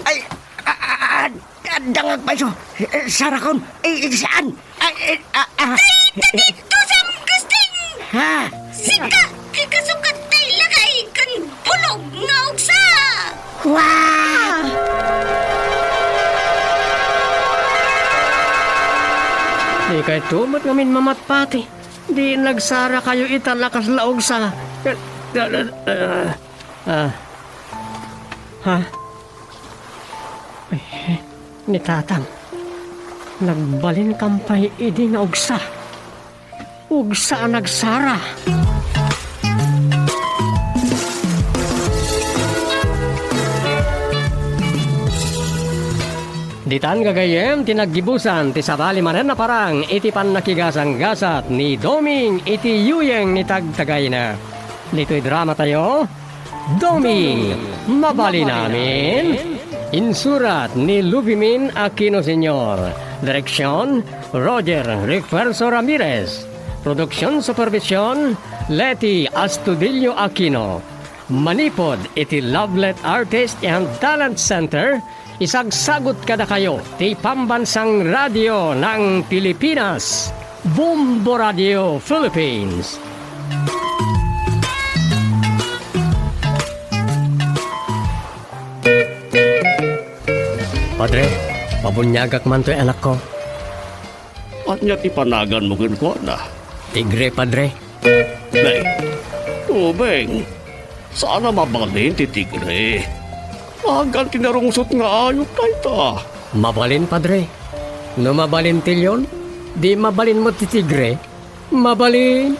Ay, ah, ah, ah, adda nga agpayso. Eh, sarakon. Eh, eh, saan? Ay, eh, ah, ah. Ay, dagitoy, Agustin! Ha? Sika, ikasukat tay lakay ken bulog nga ugsa! Wa! Dikayto met ngamin mamatpati. Di nagsarakayo ita a kasla ugsa. Eh, eh, eh, ah. Ha? Eh, ni Tatang, nagbalin kampay idi nga ugsa. Ugsa a nagsara. Ditan gagayyem ti naggibusan ti sabali manen a parang iti pannakigasanggasat ni Doming iti yuyeng ni tagtagayna. Ditoy dramatayo, Doming, Mabalin Amin. Insurat ni Lubimin Aquino Senior. Direksyon, Roger Refuerzo Ramirez. Production supervision, Leti Astudillo Aquino. Manipud iti Lovelet Artist and Talent Center, isagsagut kadakayo ti Pambansang Radio ng Pilipinas, Bombo Radio Philippines. Padre, mabuniagak man toy anakko. Ania ti panaganmo kenkuana? Tigre, Padre. Nay, Doming, saan a mabalin ti tigre. Nagan ti narungsot nga ayup dayta. Mabalin, Padre. No mabalin ti leon, di mabalin met ti tigre. Mabalin.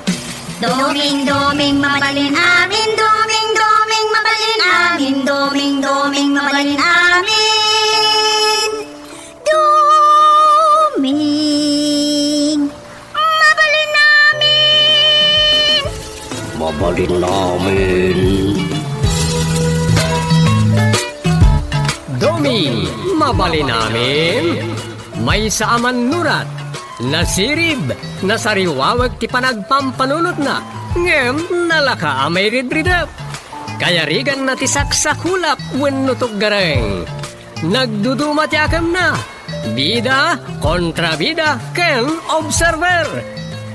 Doming, Doming, mabalin amin. Doming, Doming, mabalin amin. Doming, Doming, mabalin amin. Doming, mabalin Mabalin amin, maysa a mannurat, nasirib, nasariwawag ti panagpampanunotna, ngem nalaka a mairidridep. Kayariganna ti saksakulap wenno tuggareng. Nagduduma ti akemna, bida, kontrabida, ken observer.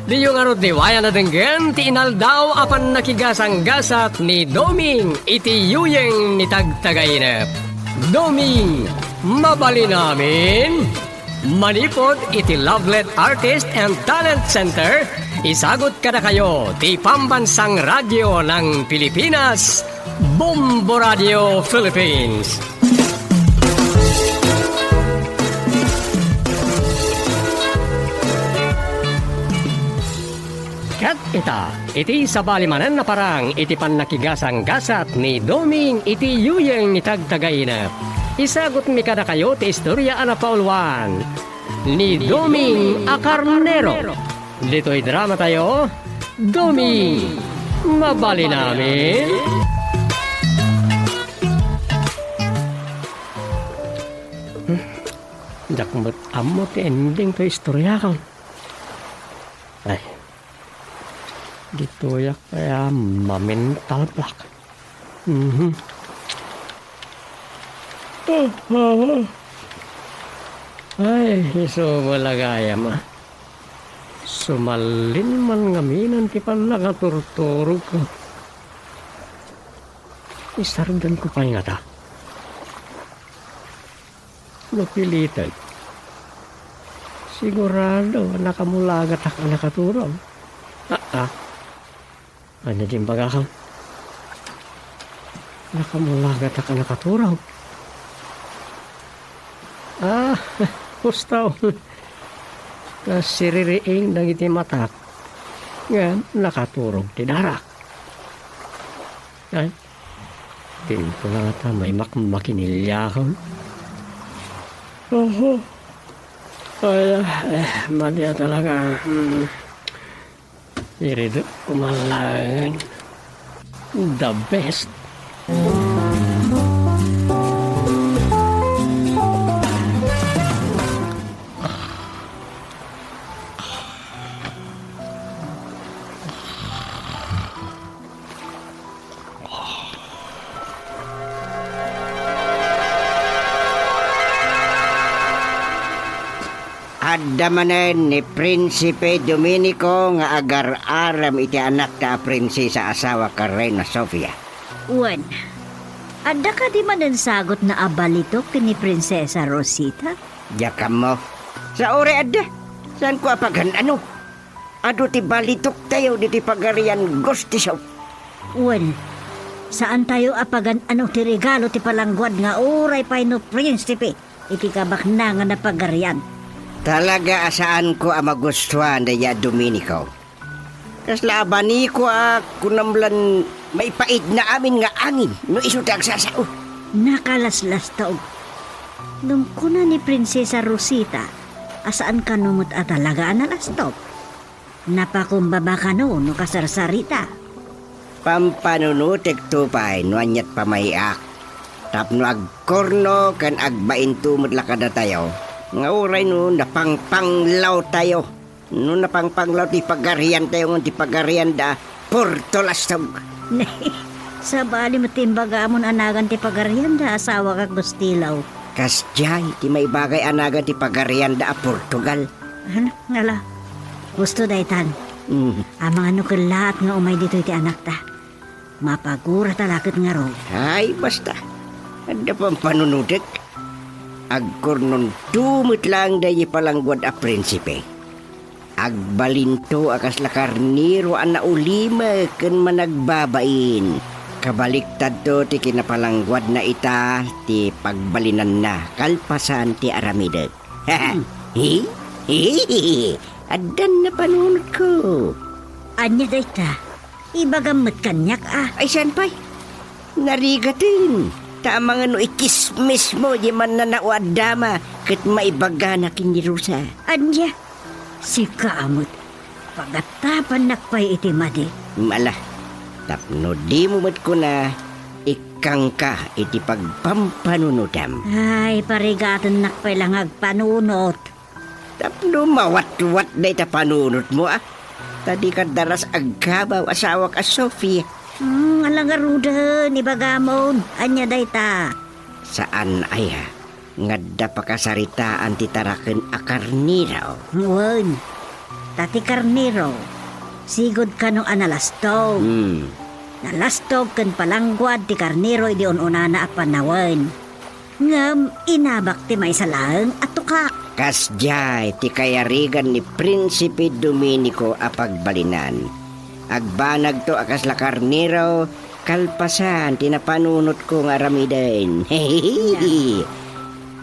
Diyo ngarud liwayan a denggen ti inaldaw a pannakigasanggasat ni Doming iti yuyeng ni Tagtagainep. Doming, mabalin amin? Manipud iti Lovelet Artist and Talent Center, isagut kadakayo ti Pambansang Radyo ng Pilipinas, Bombo Radio Philippines. Ket ita, iti sabali manen a parang iti pannakigasanggasat ni Doming iti yuyeng ni Tagtagainep. Isagutmi kadakayo ti istorya a napauluan ni Doming a Karnero. Ditoy dramatayo, Doming, mabalin amin? Hmm, diak met ammo ti ending toy istorya, kan? Ay. Ditoyak kaya mamental plak. Mhm. Ay, isu met la gayam, a. Sumallin man ngamin ti panangaturturogko. Isardengko pay ngata. No pilitek, sigurado a nakamulagatak a nakaturog. Aa, ania ti imbagakam? Nakamulagatak a nakaturog. Ah, husto. Nasiririing dagiti matak. Ngem nakaturog ti darak. Ay, timpo na ngata, maimak makiniliakon. Oho. Ay, eh, mali a talaga. Hmm. Iridek ko man laeng. The best. Adda manen ni Prinsipe Domenico nga agar-arem iti anakta a prinsesa a asawa ken Reyna Sofia. Wen, adda kadi manen sagutna a balitok ken ni Prinsesa Rosita? Diak ammo. Sa uray adda, saanko a pagan-ano. Adu ti balitoktayo ditoy Pagarian Gustiso. Wen, saantayo a pagan-ano ti regalo ti palangguad nga uray pay no prinsipe iti kabaknangan a pagarian. Talaga a saanko a magustuan daydiay a Domenico. Kasla abaniko a kunam lan maipaidna amin nga angin no isu ti agsasao. Nakalaslastog. Ngem kuna ni Prinsesa Rosita a saan kano met a talaga a nalastog. Napakumbaba kano no kasarsarita? Pampanunotekto pay no ania't pamayiak. Tapno agkurno ken agbainto met la kadatayo nga uray no napangpanglawtayo. No napangpanglaw ti pagariantayo ngem ti pagarianda, purto lastog. Sabali met ti imbagamon a nagan ti pagarianda, asawak a Gustilaw. Kasdiay ti maibagay a nagan ti pagarianda a Portugal. Ania, ngala? Husto daytan. Mm. Amangan no kellaat nga umay ditoy ti anakta. Mapagurata la ket ngarud. Ay, basta. Adda pampanunotek. Agkurnonto met laeng daydiay palangguad a prinsipe. Agbalinto a kasla karnero a naulimek ken managbabain. Kabaliktadto ti kinapalangguadna ita ti pagbalinanna kalpasan ti aramidek. Hmm. Hi? Hi? Addan napanunotko. Ania dayta? Ibagam met kaniak a. Ay, saan pay? Narigaten. Ta amangan no ikismismo diay mannanao a dama ket maibagana ken ni Rosa. Ania? Sika a met. Pagatapannak pay iti madi. Mala, tapno dimo met kuna, ik- Agkangka iti pagpampanunodam. Ay, parigatennak pay la nga agpanunot. Tapno mawatwat dayta panunotmo, a? Ta dika daras agkabaw, asawak a Sofia. Hmm, ala ngaruden, ibagamon. Ania dayta? Saan aya nga adda pakasaritaan ti taraken a karnero? Wen, ta ti karnero, sigud kano a nalastog. Hmm. Nalastog ken palangguad ti karnero idi un-unana a panawen. Ngem inabak ti maysa laeng a tukak. Kasdiay ti kayarigan ni Prinsipe Dominico a pagbalinan. Agbanagto a kasla karnero, kalpasan ti napanunotko nga aramiden.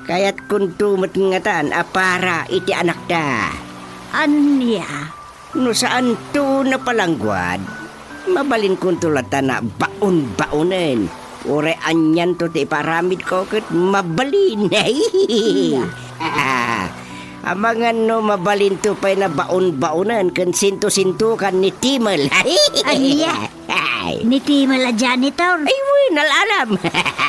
Kayatkonto met ngatan a para iti anakta. Ania? No saanto napalangguad, mabalinkonto latta a baon-baonen. Uray anianto ti ipaaramidko ket mabalin. Amangan no mabalinto pay a baon-baonen ken sinto-sintokan ni Timel. Ania? Ay. Ni Timel a janitor? Ay, wen, al-alam.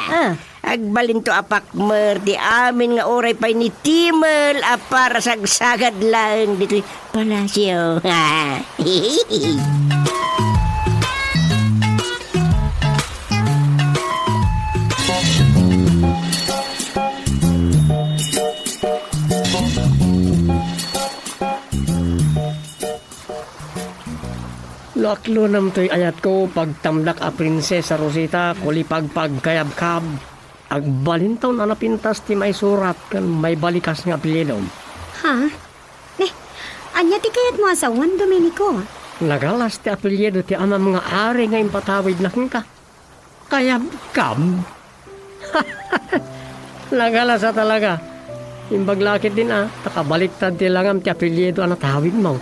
Ah. Agbalinto a pakmer ti amin nga uray pay ni Timel a parasagsagad laeng ditoy palasyo. No aklonem toy ayatko, pagtamdak a Prinsesa Rosita, kulipagpagkayabkab. Agbalinton a napintas ti maisurat ken maibalikas nga apelyidom. Ha? Ne, ania ti kayatmo a sawen, Dominico? Nagalas ti apelyido ti amam nga ari nga impatawidna kenka. Kayabkab? Nagalasa talaga. Imbag la ketdin a, ta kabaliktad ti langam ti apelyido a natawidmo.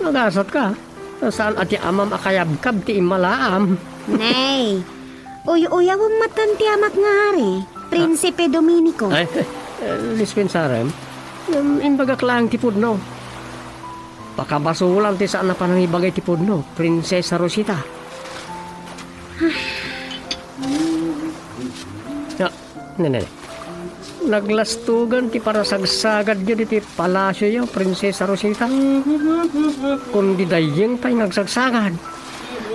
Nagasatka. Saan a ti amam a kayabkab ti immalaam. Nay, uy-uyawem maten ti amak nga ari, Prinsipe Dominico. Ay, eh, dispensarem. Em, imbagak laeng ti pudno. Pakabasolan ti saan a panangibagay ti pudno, Prinsesa Rosita. Ah, nene. Naglastogan ti parasagsagadyo ditoy palasioyo, Prinsesa Rosita. Kundi dayeng pay nga agsagsagad.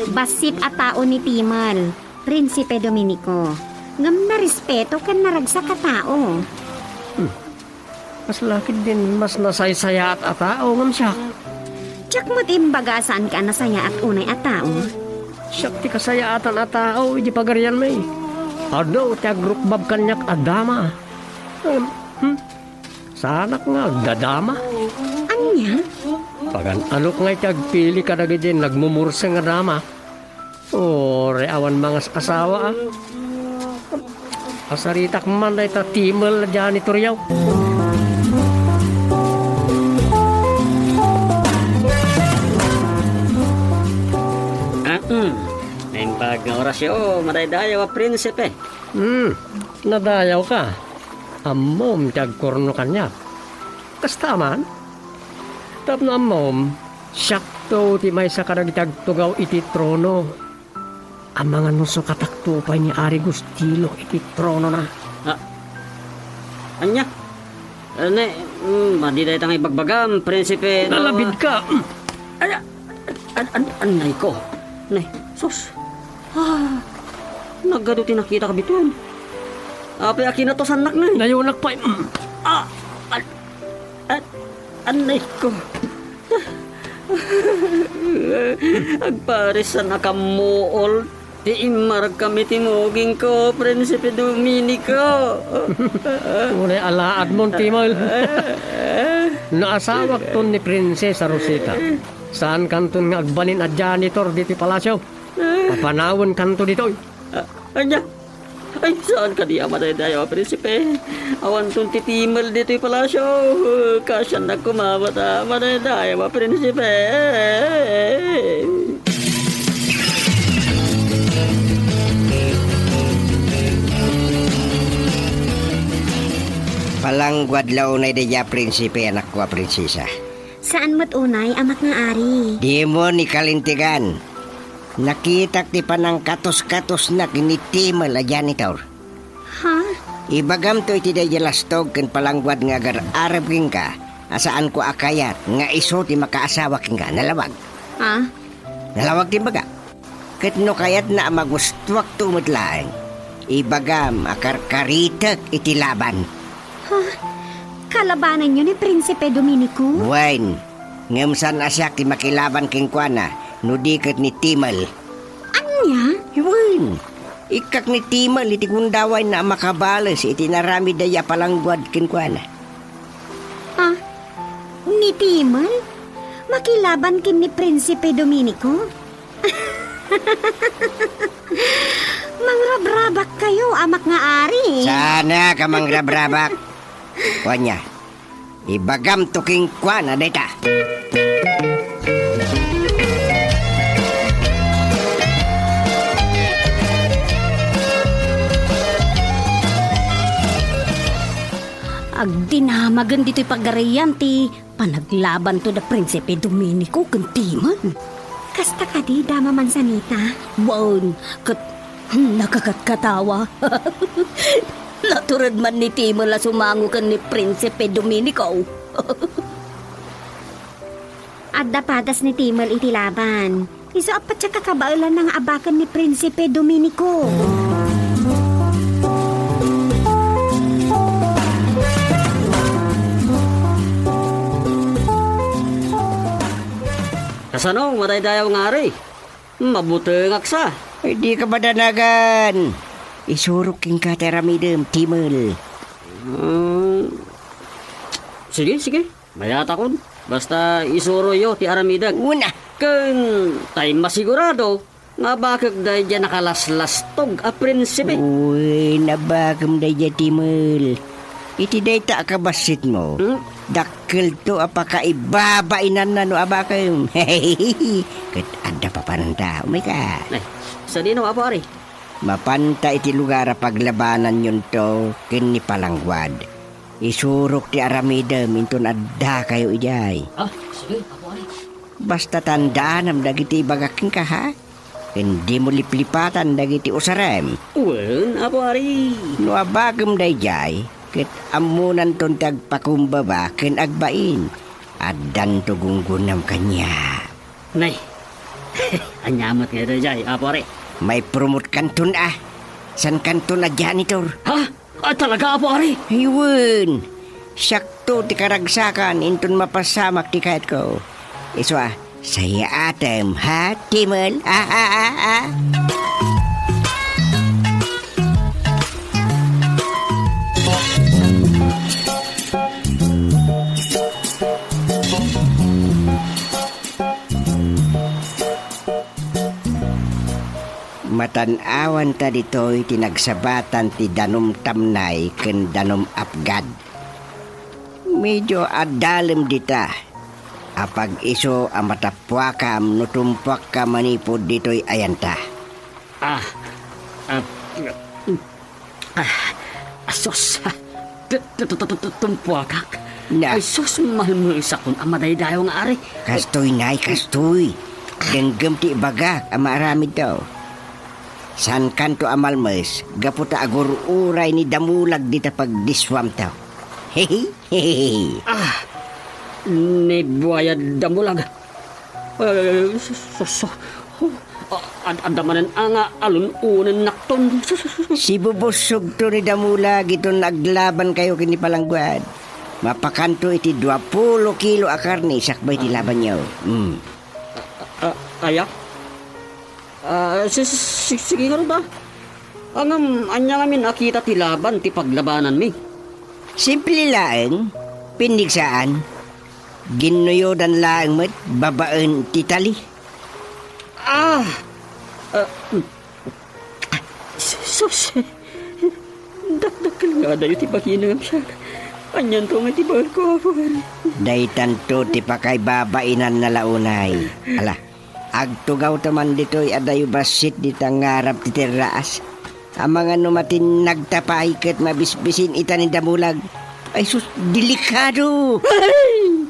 Bassit a tao ni Timel, Prinsipe Dominico. Ngem narespeto ken naragsak a tao. Hmm. Kasla ketdin mas nasaysayaat a tao ngem siak. Diak met imbaga a saanka a nasayaat unay a tao. Siak ti kasayaatan a tao idi pagarianmi. Adu ti agrukbab kaniak a dama. Em, hmm? Saanak nga agdadama? Ania? Pagan-anok nga iti agpili kadagiti nagmumurseng a dama. Uray awan mangas-asawa, a. Asaritak man dayta Timel a janitoryo. Ah, mm. Naimbag nga orasyo, madaydayaw a prinsipe. Hmm, nadayawka. Ammom ti agkurno kaniak. Kasta man? Tapno ammom, siakto ti maysa kadagiti agtugaw iti trono. Amangan no sukatakto pay ni Ari Gustilo iti tronona. Ah, ania? Eh, ne, mm, madi dayta nga ibagbagam, Prinsipe, no? Nalabidka! Mm. Ay, ah, an, an, annay ko. Nay, sus. Ah, nagadu ti nakitak biton. Apay a kinatosannak, ne? Nayonak pay. Mm. Ah, an, an, annay ko. Agparis, saan a kammuol ti immarkam iti mugingko, Prinsipe Dominico. Unay alaadmon, Timol. No asawakton ni Prinsesa Rosita, saankanton nga agbalin a janitor ditoy palasio. Papanawenkanto ditoy. Ah, ania? Ay, saan kadi a madaydayaw a prinsipe? Awanton ti Timel ditoy palasio. Kaasiannak koma met a madaydayaw a prinsipe. Palangguad la unay daydiay a prinsipe, anakko a prinsesa. Saan met unay, amak nga ari. Dimon ikalintegan. Nakitak ti panangkatuskatosna ken ni Timel a janitor. Ha? Ibagamto iti daydiay lastog ken palangguad nga agar-arem kenka a saanko a kayat nga isu ti makaasawa kenka. Nalawag. Ha? Nalawag ti imbagak. Ket no kayatna a magustuakto met laeng, ibagam a karkaritek iti laban. Ha? Kalabananyo ni Prinsipe Dominico? Wen, ngem saan a siak ti makilaban kenkuana no di ket ni Timel. Ania? Wen, ikkak ni Timel iti gundawayna a makabales iti inaramidda a palangguad kenkuana. Ha? Ni Timel? Makilaban ken ni Prinsipe Dominico? Mangrabrabak kayo, amak nga ari. Saan a mangrabrabak. Wen, ibagamto kenkuana dayta. Agdinamagen ditoy pagarian ti panaglabanto da Prinsipe Dominico ken Timel. Kasta kadi, Dama Manzanita? Wen, ket, hmm, nakakatkatawa. Natured man ni Timel a sumango ken ni Prinsipe Dominico. Adda padas ni Timel iti laban. Isu a patsa kakabaelanna nga abaken ni Prinsipe Dominico. Kasano, madaydayaw nga ari? Mabutengak sa. Ay, dika madanagan. Isurok kenka ti aramidem, Timel. Hmm. Sige, sige. Mayatakon. Basta isuroyo ti aramidek. Una. Ken tay masigurado nga abakek daydiay nakalaslastog a prinsipe. Uy, nabakem daydiay, Timel. Iti dayta a kabassitmo, hmm? Dakkelto a pakaibabainanna no abakem. Ket adda papananta. Umayka. Ay, sadino, Apo Ari? Mapanta iti lugar a paglabananyonto ken ni Palangguad. Isurok ti aramidem inton addakayo idiay. Ah, sige, Apo Ari. Basta tandaanam dagiti ibagak kenka, ha? Ken dimo liplipatan dagiti usarem. Wen, Apo Ari. No abakem daydiay, ket ammonanton ti agpakumbaba ken agbain. Addanto gunggonam kaniak. Nay, ania met nga daydiay, Apo Ari? Maipromotkanton a. Saankanton a janitor. Ha? Ah, talaga, Apo Ari? Ay wen, siakto ti karagsakan inton mapasamak ti kayatko. Isu a, sayaatem, ha, Timel? Ah, ah, ah, ah. Matan-awanta ditoy ti nagsabatan ti danum tamnay ken danum apgad. Medio adalem dita. Apag-isu a matappuakam no tumpuakka manipud ditoy ayanta. Ah, ah, Ah, asus. Tu-, tu-, tu-, tu-, tu-, tumpuakak. Na. Ay, sus, malmesakon a madaydayaw nga ari. Kastoy, nay, kastoy. Denggem ti ibagak a maaramidto. Saankanto a malmes, gapu ta agur-uray ni Damulag dita pagdissuamto. Hehe, hehe. Ah, ni buaya Damulag. Ay, sus, sus, sus. Oh, a-, ad-, adda manen a nga alun-unennakton. Sus, sus, sus, sus. Sibubussogto ni Damulag iton aglabankayo ken ni Palangguad. Mapakanto iti duapulo kilo a karne sakbay ti labanyo. Mm. A-, a-, aya? Ah, si-, si-, si-, sige ngarud, ah. Ngem, ania ngamin a kita ti laban ti paglabananmi? Simple laeng, pinnigsaan. Ginnuyodan laeng met babaen ti tali. Ah! Ah, mm. Sus! Dakdakkel nga adayo ti bagina ngem siak. Anianto nga ti baelko, Apo Ari? Daytanto ti pakaibabainanna la unay. Ala, agtugawto man ditoy adayo bassit dita ngarab ti terraas. Amangan no matinnagta pay ket mabisbisin ita ni Damulag. Ay sus, delikado! Ay!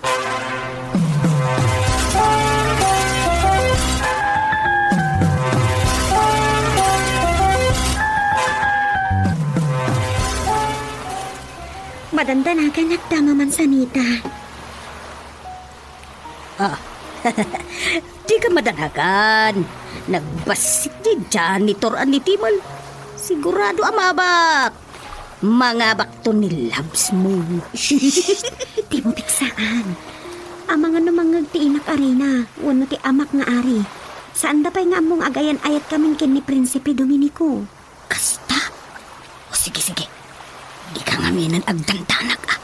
Madandanaganak, Dama Manzanita. Ah, dika madanagan. Nagbassit ti janitor a ni Timol. Sigurado a maabak. Mangabakto ni loves mo. Dimo piksaan. Amangan no mangngeg ti inak a reyna wenno ti amak nga ari. Saanda pay nga ammo nga agayan-ayat kamin ken ni Prinsipe Dominico. Kasta? O, sige, sige. Ika ngaminen agdandanag, a.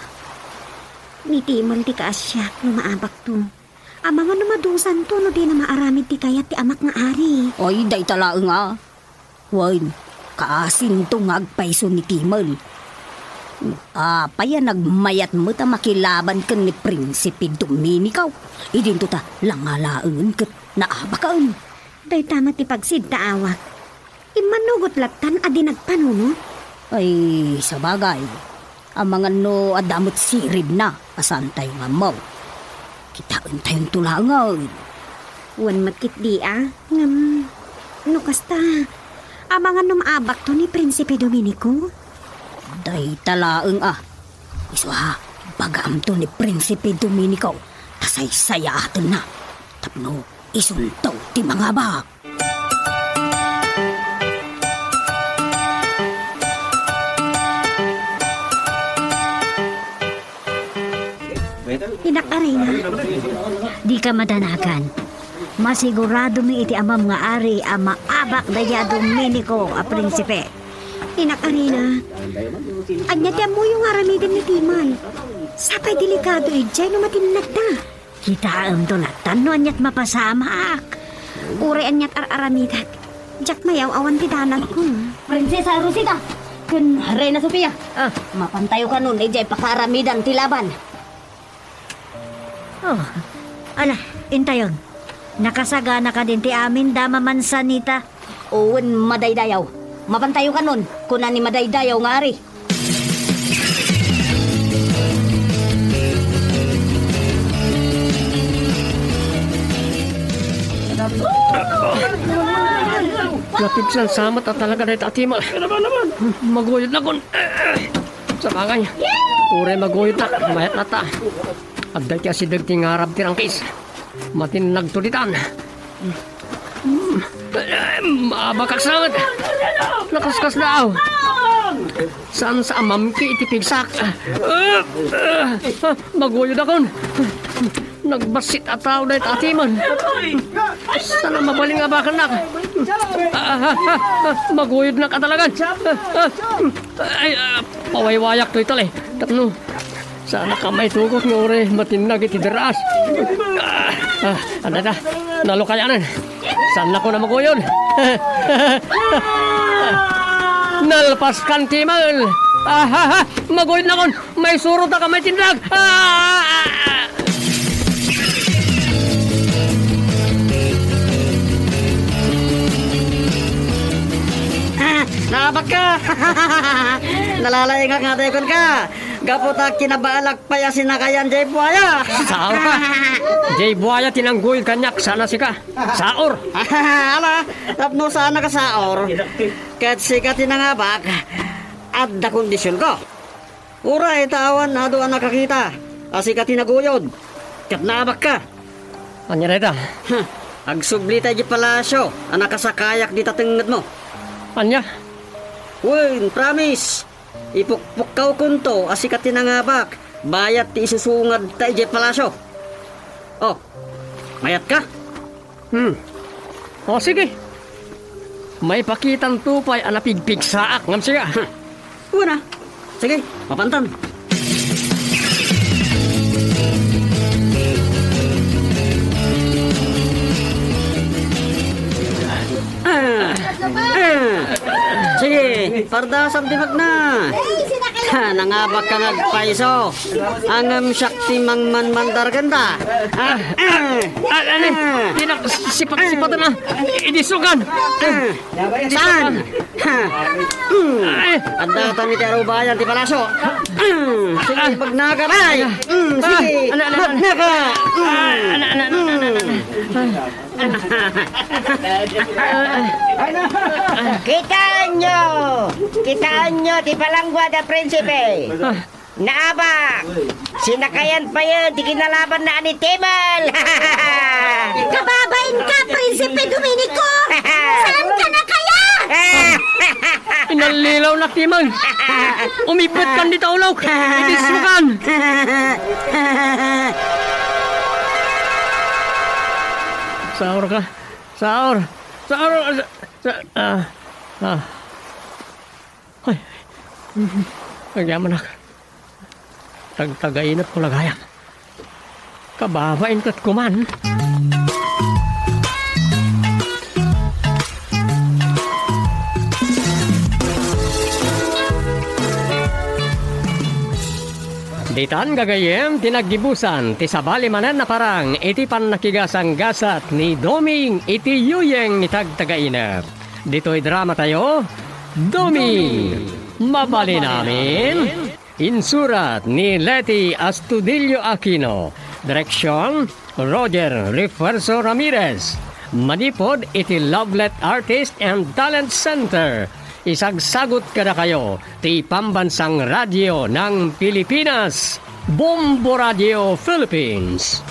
Ni Timol ti kaasiak no maabakto. Amangan no madusanto no dina maaramid ti kayat ti amak nga ari. Ay, dayta laeng, a. Wen, kaasinto nga agpayso ni Timol. Apay a nagmayat met a makilaban ken ni Prinsipe Dominico? Idinto ta langalaengen ket naabaken. Dayta met ti pagsiddaawak. Immanugot lattan a di nagpanunot? Ay, sabagay, amangan no adda met siribna a saantayo nga ammo. Kitaentayonto laengen. Wen met ketdi a, ngem no kasta, amangan no maabakto ni Prinsipe Dominico? Dayta laeng a. Isu a, ibagaamto ni Prinsipe Dominico ta saysayaatenna tapno isunto ti mangabak. Inak a reyna, dika madanagan. Masiguradomi iti amam nga ari a maabak daydi a Dominico a prinsipe. Inak a reyna, ania ti ammoyo nga aramiden ni Timol? Sapay delikado idiay no matinnagda. Kitaemto lattan no aniat mapasamak. Uray aniat ar-aramidak, diak mayaw-awan ti danagko. Prinsesa Rosita ken Reyna Sofia, ah, mapantayo kanon idiay pakaaramidan ti laban. Oh, ala, intayon. Nakasagana kadin ti amin, Dama Manzanita? Wen, Madaydayaw. Mapantayo kanon, kuna ni Madaydayaw nga ari. Napigsa sa amat a talaga dayta a timal. Maguyod nakon. Sabagay, uray maguyod ta, mayat latta. Adda ti asideg ti ngarab ti rangkis. Matinnagto ditan. Mm. Maabakak sa met. Nakaskasdaaw. Saan sa amamki iti pigsak? Ah, ah, ah, maguyodakon. Nagbassit a tao dayta a timan. Saan a mabalin nga abakannak? Ah, ah, ah, ah, maguyodnak a talagan. Ah, ah, ay, ah, pawaywayak toy talay. Tapno, saan a ka maitugot nga uray matinnag iti daraas. Ah, ah, anda ta? Nalukayanan. Saan ako na maguyod? Nalpas kan timan. Ah, ah, ah, maguyod nakon. Maisuro ta ka maitinnag. Ah, ah, ah. Ah, naabak ka. Nalalaingak nga tayo ka. Gapu ta kinabaalak pay a sinakayan jay buaya. Saor ka. Jay buaya ti nangguyod kaniak, saan a sika. Saor. Ala, tapno saan a ka saor. Ket sika ti nangabak. Adda kondisionko. Uray ta awan adu a nakakita a sika ti naguyod, ket naabak ka. Ania dayta? Huh, agsubli ta idiay palasio a nakasakayak dita tengngedmo. Ania? Wen, promise. Ipukpukkawkonto a sika ti nangabak, bayat ti isusungad ta idiay palasio. Oh, mayat ka? Hmm. O, sige. Maipakitanto pay a napigpigsaak ngem sika. Huh. Wen a. Sige, mapantan. Ah, ah. Sige, pardasam ti magna. Ha, nangabak ka nga agpayso. Ngem siak ti mangmanmandar kenta. Ah, ah, ah, ah. Ti nak-, sipat-sipatan, ah. Idisugan. Ah, saan? Ha. Hmm. Ay. Adda kami ti arubayan ti palasio. Hmm. Sige, ah, magnaka, bay. Hmm, sige. Ah, ala, ala, ala. Magnaka. Hmm. Ah, ala, ala, ala, ala, ala, ala. Hmm. Kitaenyo! Kitaenyo ti palangguad a prinsipe! Ah. Naabak! Sinakayan payen ti kinalabanna a ni Timol! Kababain ka, Prinsipe Dominico! Saan ka na kaya? Inallilaw na, Timol! Umipet kan di taulaw! Ibismo kan! Saor ka! Saor! Saor! Sa, sa, ah, ah. Ay. Agyamanak. Tagtagainep ko lagayam. Kababain ket kuman. Ditan gagayyem ti naggibusan ti sabali manen a parang iti pannakigasanggasat ni Doming iti yuyeng ni Tagtagainep. Ditoy dramatayo, Doming! Mabalin amin? Insurat ni Leti Astudillo Aquino. Direksyon, Roger Refuerzo Ramirez. Manipod iti Lovelet Artist and Talent Center. Isagsagut kadakayo ti Pambansang Radyo ng Pilipinas, Bombo Radio Philippines.